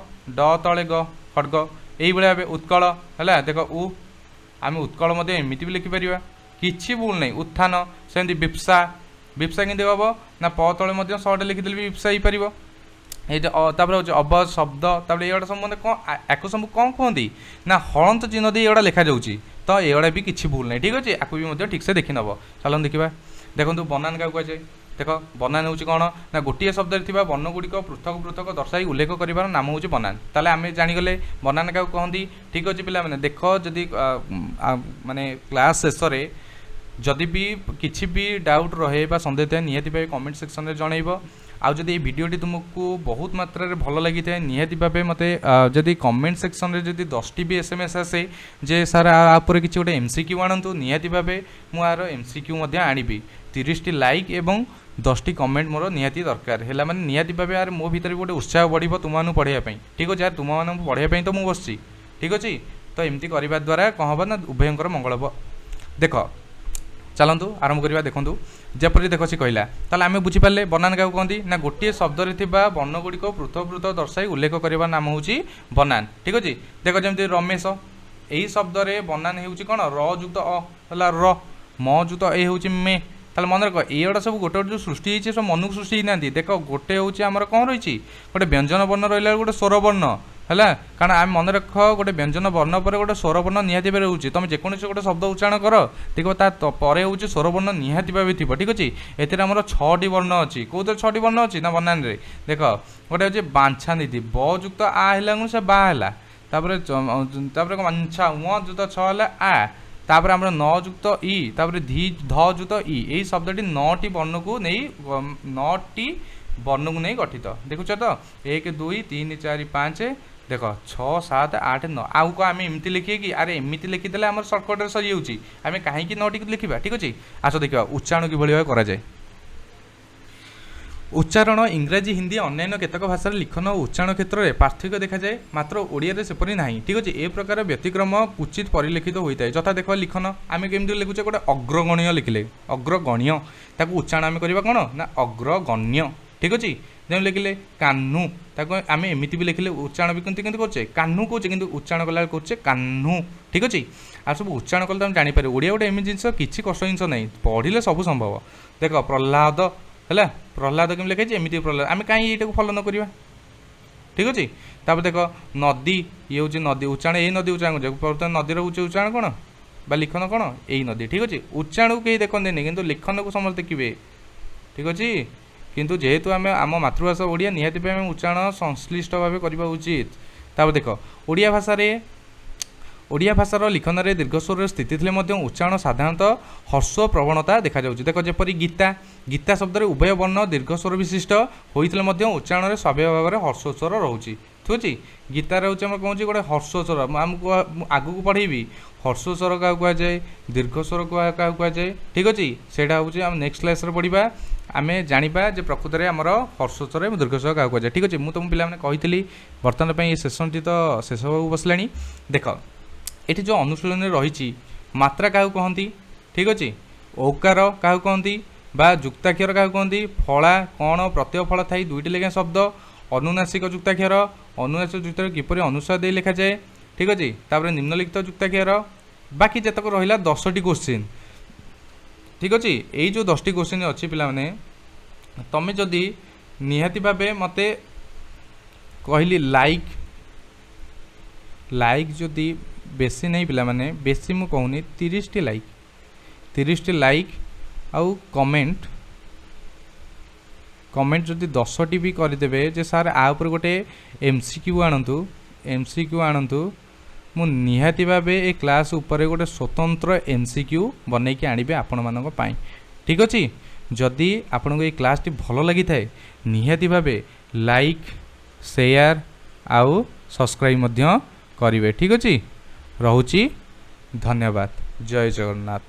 ଡ ତଳେ ଗ, ଖଡ଼ଗ। ଏଇଭଳି ଭାବେ ଉତ୍କଳ ହେଲା, ଦେଖ ଉ, ଆମେ ଉତ୍କଳ ମଧ୍ୟ ଏମିତି ବି ଲେଖିପାରିବା, କିଛି ଭୁଲ ନାହିଁ। ଉତ୍ଥାନ, ସେମିତି ବିପ୍ସା, ବିପ୍ସା କେମିତି ହେବ ନା ପ ତଳେ ମଧ୍ୟ ସଟେ ଲେଖିଦେଲେ ବି ବିପ୍ସା ହେଇପାରିବ। ଏଇ ତାପରେ ହେଉଛି ଅବ ଶବ୍ଦ, ତାପରେ ଏଗୁଡ଼ା ସବୁ ମାନେ କ'ଣ ଆକୁ ସବୁ କ'ଣ କୁହନ୍ତି ନା ହଳନ୍ତ ଚିହ୍ନ ଦେଇ ଏଗୁଡ଼ା ଲେଖାଯାଉଛି, ତ ଏଗୁଡ଼ା ବି କିଛି ଭୁଲ ନାହିଁ, ଠିକ୍ ଅଛି। ଆକୁ ବି ମଧ୍ୟ ଠିକ୍ସେ ଦେଖିନେବ। ଚାଲନ୍ତୁ ଦେଖିବା, ଦେଖନ୍ତୁ ବନାନ କାହାକୁ କୁହାଯାଏ। ଦେଖ ବନାନ ହେଉଛି କ'ଣ ନା ଗୋଟିଏ ଶବ୍ଦରେ ଥିବା ବର୍ଣ୍ଣଗୁଡ଼ିକ ପୃଥକ ପୃଥକ ଦର୍ଶାଇ ଉଲ୍ଲେଖ କରିବାର ନାମ ହେଉଛି ବନାନ। ତାହେଲେ ଆମେ ଜାଣିଗଲେ ବନାନ କାହାକୁ କହନ୍ତି, ଠିକ୍ ଅଛି ପିଲାମାନେ। ଦେଖ ଯଦି ମାନେ କ୍ଲାସ୍ ଶେଷରେ ଯଦି ବି କିଛି ବି ଡାଉଟ୍ ରହେ ବା ସନ୍ଦେହ ଥାଏ ନିହାତି ଭାବେ କମେଣ୍ଟ ସେକ୍ସନରେ ଜଣାଇବ। ଆଉ ଯଦି ଏଇ ଭିଡ଼ିଓଟି ତୁମକୁ ବହୁତ ମାତ୍ରାରେ ଭଲ ଲାଗିଥାଏ ନିହାତି ଭାବେ ମୋତେ ଯଦି କମେଣ୍ଟ ସେକ୍ସନରେ ଯଦି 10ଟି ବି SMS ଆସେ ଯେ ସାର୍ ଆ ଉପରେ କିଛି ଗୋଟେ MCQ ଆଣନ୍ତୁ, ନିହାତି ଭାବେ ମୁଁ ଆର MCQ ମଧ୍ୟ ଆଣିବି। 30ଟି ଲାଇକ୍ ଏବଂ 10ଟି କମେଣ୍ଟ ମୋର ନିହାତି ଦରକାର ହେଲା, ମାନେ ନିହାତି ଭାବେ ଆରେ ମୋ ଭିତରେ ବି ଗୋଟେ ଉତ୍ସାହ ବଢ଼ିବ ତୁମମାନଙ୍କୁ ପଢ଼ାଇବା ପାଇଁ, ଠିକ୍ ଅଛି। ଆରେ ତୁମମାନଙ୍କୁ ପଢ଼ାଇବା ପାଇଁ ତ ମୁଁ ବସିଛି, ଠିକ୍ ଅଛି। ତ ଏମିତି କରିବା ଦ୍ୱାରା କ'ଣ ହେବ ନା ଉଭୟଙ୍କର ମଙ୍ଗଳ ହେବ। ଦେଖ ଚାଲନ୍ତୁ ଆରମ୍ଭ କରିବା। ଦେଖନ୍ତୁ ଯେପରି ଦେଖ ସେ କହିଲା, ତାହେଲେ ଆମେ ବୁଝିପାରିଲେ ବନାନ କାହାକୁ କହନ୍ତି ନା ଗୋଟିଏ ଶବ୍ଦରେ ଥିବା ବର୍ଣ୍ଣଗୁଡ଼ିକ ପୃଥକ ପୃଥକ ଦର୍ଶାଇ ଉଲ୍ଲେଖ କରିବା ନାମ ହେଉଛି ବନାନ, ଠିକ୍ ଅଛି। ଦେଖ ଯେମିତି ରମେଶ, ଏଇ ଶବ୍ଦରେ ବନାନ ହେଉଛି କ'ଣ, ର ଯୁକ୍ତ ଅ ହେଲା ର, ମ ଯୁକ୍ତ ଏ ହେଉଛି ମେ। ତାହେଲେ ମନେ ରଖ ଏଇଗୁଡ଼ା ସବୁ ଗୋଟେ ଗୋଟେ ଯେଉଁ ସୃଷ୍ଟି ହେଇଛି ସବୁ ମନକୁ ସୃଷ୍ଟି ହେଇନାହାନ୍ତି। ଦେଖ ଗୋଟେ ହେଉଛି ଆମର କ'ଣ ରହିଛି, ଗୋଟେ ବ୍ୟଞ୍ଜନ ବର୍ଣ୍ଣ ରହିଲା ଗୋଟେ ସ୍ୱର ବର୍ଣ୍ଣ ହେଲା, କାରଣ ଆମେ ମନେ ରଖ ଗୋଟେ ବ୍ୟଞ୍ଜନ ବର୍ଣ୍ଣ ପରେ ଗୋଟେ ସ୍ୱରବର୍ଣ୍ଣ ନିହାତି ଭାବେ ରହୁଛି। ତୁମେ ଯେକୌଣସି ଗୋଟେ ଶବ୍ଦ ଉଚ୍ଚାରଣ କର ଦେଖିବ ତା ପରେ ହେଉଛି ସ୍ୱରବର୍ଣ୍ଣ ନିହାତି ଭାବେ ଥିବ, ଠିକ୍ ଅଛି। ଏଥିରେ ଆମର 6ଟି ବର୍ଣ୍ଣ ଅଛି। କେଉଁଥିରେ 6ଟି ବର୍ଣ୍ଣ ଅଛି ନା ବନାନରେ। ଦେଖ ଗୋଟେ ହେଉଛି ବାଞ୍ଛାନିଧି, ବ ଯୁକ୍ତ ଆ ହେଲା ସେ ବା ହେଲା, ତାପରେ ତାପରେ ବାଞ୍ଛା ଉଁ ଯୁକ୍ତ ଛ ହେଲା ଆ, ତାପରେ ଆମର ନ ଯୁକ୍ତ ଇ, ତାପରେ ଧି ଧ ଯୁକ୍ତ ଇ। ଏଇ ଶବ୍ଦଟି 9ଟି ବର୍ଣ୍ଣକୁ ନେଇ 9ଟି ବର୍ଣ୍ଣକୁ ନେଇ ଗଠିତ। ଦେଖୁଛ ତ 1 2 3 4 5 ଦେଖ 6 7 8 9। ଆଉ କ'ଣ ଆମେ ଏମିତି ଲେଖିବେ କି? ଆରେ ଏମିତି ଲେଖିଦେଲେ ଆମର ସର୍ଟକଟ୍ରେ ସରିଯାଉଛି, ଆମେ କାହିଁକି 9ଟିକୁ ଲେଖିବା, ଠିକ୍ ଅଛି। ଆସ ଦେଖିବା ଉଚ୍ଚାରଣ କିଭଳି ଭାବେ କରାଯାଏ। ଉଚ୍ଚାରଣ। ଇଂରାଜୀ, ହିନ୍ଦୀ, ଅନ୍ୟାନ୍ୟ କେତେକ ଭାଷାରେ ଲିଖନ ଓ ଉଚ୍ଚାରଣ କ୍ଷେତ୍ରରେ ପାର୍ଥକ୍ୟ ଦେଖାଯାଏ, ମାତ୍ର ଓଡ଼ିଆରେ ସେପରି ନାହିଁ। ଠିକ୍ ଅଛି। ଏ ପ୍ରକାର ବ୍ୟତିକ୍ରମ କ୍ୱଚିତ ପରିଲକ୍ଷିତ ହୋଇଥାଏ। ଯଥା ଦେଖ, ଲିଖନ ଆମେ କେମିତି ଲେଖୁଛେ? ଗୋଟେ ଅଗ୍ରଗଣ୍ୟ ଲେଖିଲେ ଅଗ୍ରଗଣ୍ୟ, ତାକୁ ଉଚ୍ଚାରଣ ଆମେ କରିବା କ'ଣ ନା ଅଗ୍ରଗଣ୍ୟ। ଠିକ୍ ଅଛି। ଯେମିତି ଲେଖିଲେ କାହ୍ନୁ, ତାକୁ ଆମେ ଏମିତି ବି ଲେଖିଲେ ଉଚ୍ଚାରଣ ବି କେମିତି କେମିତି କରୁଛେ? କାହ୍ନୁ କହୁଛେ, କିନ୍ତୁ ଉଚ୍ଚାରଣ କଲାବେଳେ କରୁଛେ କାହ୍ନୁ। ଠିକ୍ ଅଛି। ଆଉ ସବୁ ଉଚ୍ଚାରଣ କଲେ ତମେ ଜାଣିପାରିବ, ଓଡ଼ିଆ ଗୋଟେ ଏମିତି ଜିନିଷ, କିଛି କଷ୍ଟ ଜିନିଷ ନାହିଁ, ପଢ଼ିଲେ ସବୁ ସମ୍ଭବ। ଦେଖ, ପ୍ରହ୍ଲାଦ ହେଲା, ପ୍ରହ୍ଲାଦ କେମିତି ଲେଖାହେଇଛି? ଏମିତି ପ୍ରହ୍ଲାଦ। ଆମେ କାହିଁ ଏଇଟାକୁ ଫଲୋ ନ କରିବା? ଠିକ୍ ଅଛି। ତାପରେ ଦେଖ, ନଦୀ, ଇଏ ହେଉଛି ନଦୀ। ଉଚ୍ଚାରଣ ଏଇ ନଦୀ ଉଚ୍ଚାରଣ କରୁଛେ, ବର୍ତ୍ତମାନ ନଦୀର ଉଚ୍ଚାରଣ କ'ଣ ବା ଲିଖନ କ'ଣ? ଏଇ ନଦୀ। ଠିକ୍ ଅଛି। ଉଚ୍ଚାରଣକୁ କେହି ଦେଖନ୍ତିନି, କିନ୍ତୁ ଲିଖନକୁ ସମସ୍ତେ ଦେଖିବେ। ଠିକ୍ ଅଛି। କିନ୍ତୁ ଯେହେତୁ ଆମେ ଆମ ମାତୃଭାଷା ଓଡ଼ିଆ, ନିହାତି ପାଇଁ ଆମେ ଉଚ୍ଚାରଣ ସଂଶ୍ଳିଷ୍ଟ ଭାବେ କରିବା ଉଚିତ। ତାପରେ ଦେଖ, ଓଡ଼ିଆ ଭାଷାର ଲିଖନରେ ଦୀର୍ଘସ୍ୱରର ସ୍ଥିତି ଥିଲେ ମଧ୍ୟ ଉଚ୍ଚାରଣ ସାଧାରଣତଃ ହ୍ରସ୍ୱ ପ୍ରବଣତା ଦେଖାଯାଉଛି। ଦେଖ, ଯେପରି ଗୀତା। ଗୀତା ଶବ୍ଦରେ ଉଭୟ ବର୍ଣ୍ଣ ଦୀର୍ଘସ୍ୱର ବିଶିଷ୍ଟ ହୋଇଥିଲେ ମଧ୍ୟ ଉଚ୍ଚାରଣରେ ସ୍ୱାଭାବିକ ଭାବରେ ହ୍ରସ୍ୱ ସ୍ୱର ରହୁଛି। ଠିକ୍ ଅଛି। ଗୀତାରେ ହେଉଛି ଆମର କହୁଛି ଗୋଟେ ହ୍ରସ୍ୱ ସ୍ୱର। ମୁଁ ଆମକୁ ମୁଁ ଆଗକୁ ପଢ଼େଇବି ହ୍ରସ୍ୱ ସ୍ୱର କାହାକୁ କୁହାଯାଏ, ଦୀର୍ଘ ସ୍ୱର କାହାକୁ କୁହାଯାଏ। ଠିକ୍ ଅଛି। ସେଇଟା ହେଉଛି ଆମେ ନେକ୍ସଟ କ୍ଲାସ୍ରେ ପଢ଼ିବା। ଆମେ ଜାଣିବା ଯେ ପ୍ରକୃତରେ ଆମର ହ୍ରସ୍ୱ ସ୍ୱର ଏବଂ ଦୀର୍ଘ ସ୍ୱର କାହାକୁ କୁହାଯାଏ। ଠିକ୍ ଅଛି। ମୁଁ ତୁମ ପିଲାମାନେ କହିଥିଲି, ବର୍ତ୍ତମାନ ପାଇଁ ଏ ସେସନ୍ଟି ତ ଶେଷ ହେବାକୁ ବସିଲାଣି। ଦେଖ, ଏଠି ଯେଉଁ ଅନୁଶୀଳନରେ ରହିଛି, ମାତ୍ରା କାହାକୁ କହନ୍ତି, ଠିକ୍ ଅଛି, ଔକାର କାହାକୁ କହନ୍ତି ବା ଯୁକ୍ତାକ୍ଷର କାହାକୁ କହନ୍ତି, ଫଳା କ'ଣ, ପ୍ରତ୍ୟୟ ଫଳା ଥାଇ ଦୁଇଟି ଲେଖାଏଁ ଶବ୍ଦ, ଅନୁନାସିକ ଯୁକ୍ତାକ୍ଷର, ଅନୁନାସିକ ଯୁକ୍ତାକ୍ଷର କିପରି ଅନୁସ୍ୱାର ଦେଇ ଲେଖାଯାଏ। ଠିକ୍ ଅଛି। ତାପରେ ନିମ୍ନଲିଖିତ ଯୁକ୍ତାକ୍ଷର, ବାକି ଯେତକ ରହିଲା 10ଟି କୋଶ୍ଚିନ୍। ଠିକ୍ ଅଛି। ଏଇ ଯେଉଁ 10ଟି କୋଶ୍ଚିନ୍ ଅଛି ପିଲାମାନେ, ତମେ ଯଦି ନିହାତି ଭାବେ ମୋତେ କହିଲି ଲାଇକ୍ ଲାଇକ୍ ଯଦି ବେଶୀ ନାହିଁ ପିଲାମାନେ, ବେଶୀ ମୁଁ କହୁନି, 30ଟି ଲାଇକ୍, 30ଟି ଲାଇକ୍ ଆଉ କମେଣ୍ଟ କମେଣ୍ଟ ଯଦି 10ଟି ବି କରିଦେବେ ଯେ ସାର୍, ଆ ଉପରେ ଗୋଟେ ଏମ୍ସିକ୍ୟୁ ଆଣନ୍ତୁ, ଏମ୍ସିକ୍ୟୁ ଆଣନ୍ତୁ, ମୁଁ ନିହାତି ଭାବେ ଏ କ୍ଲାସ୍ ଉପରେ ଗୋଟେ ସ୍ୱତନ୍ତ୍ର ଏମ୍ସିକ୍ୟୁ ବନେଇକି ଆଣିବି ଆପଣମାନଙ୍କ ପାଇଁ। ଠିକ୍ ଅଛି। ଯଦି ଆପଣଙ୍କୁ ଏଇ କ୍ଲାସ୍ଟି ଭଲ ଲାଗିଥାଏ, ନିହାତି ଭାବେ ଲାଇକ୍, ସେୟାର ଆଉ ସବସ୍କ୍ରାଇବ୍ ମଧ୍ୟ କରିବେ। ଠିକ୍ ଅଛି, ରହୁଛି, ଧନ୍ୟବାଦ, ଜୟ ଜଗନ୍ନାଥ।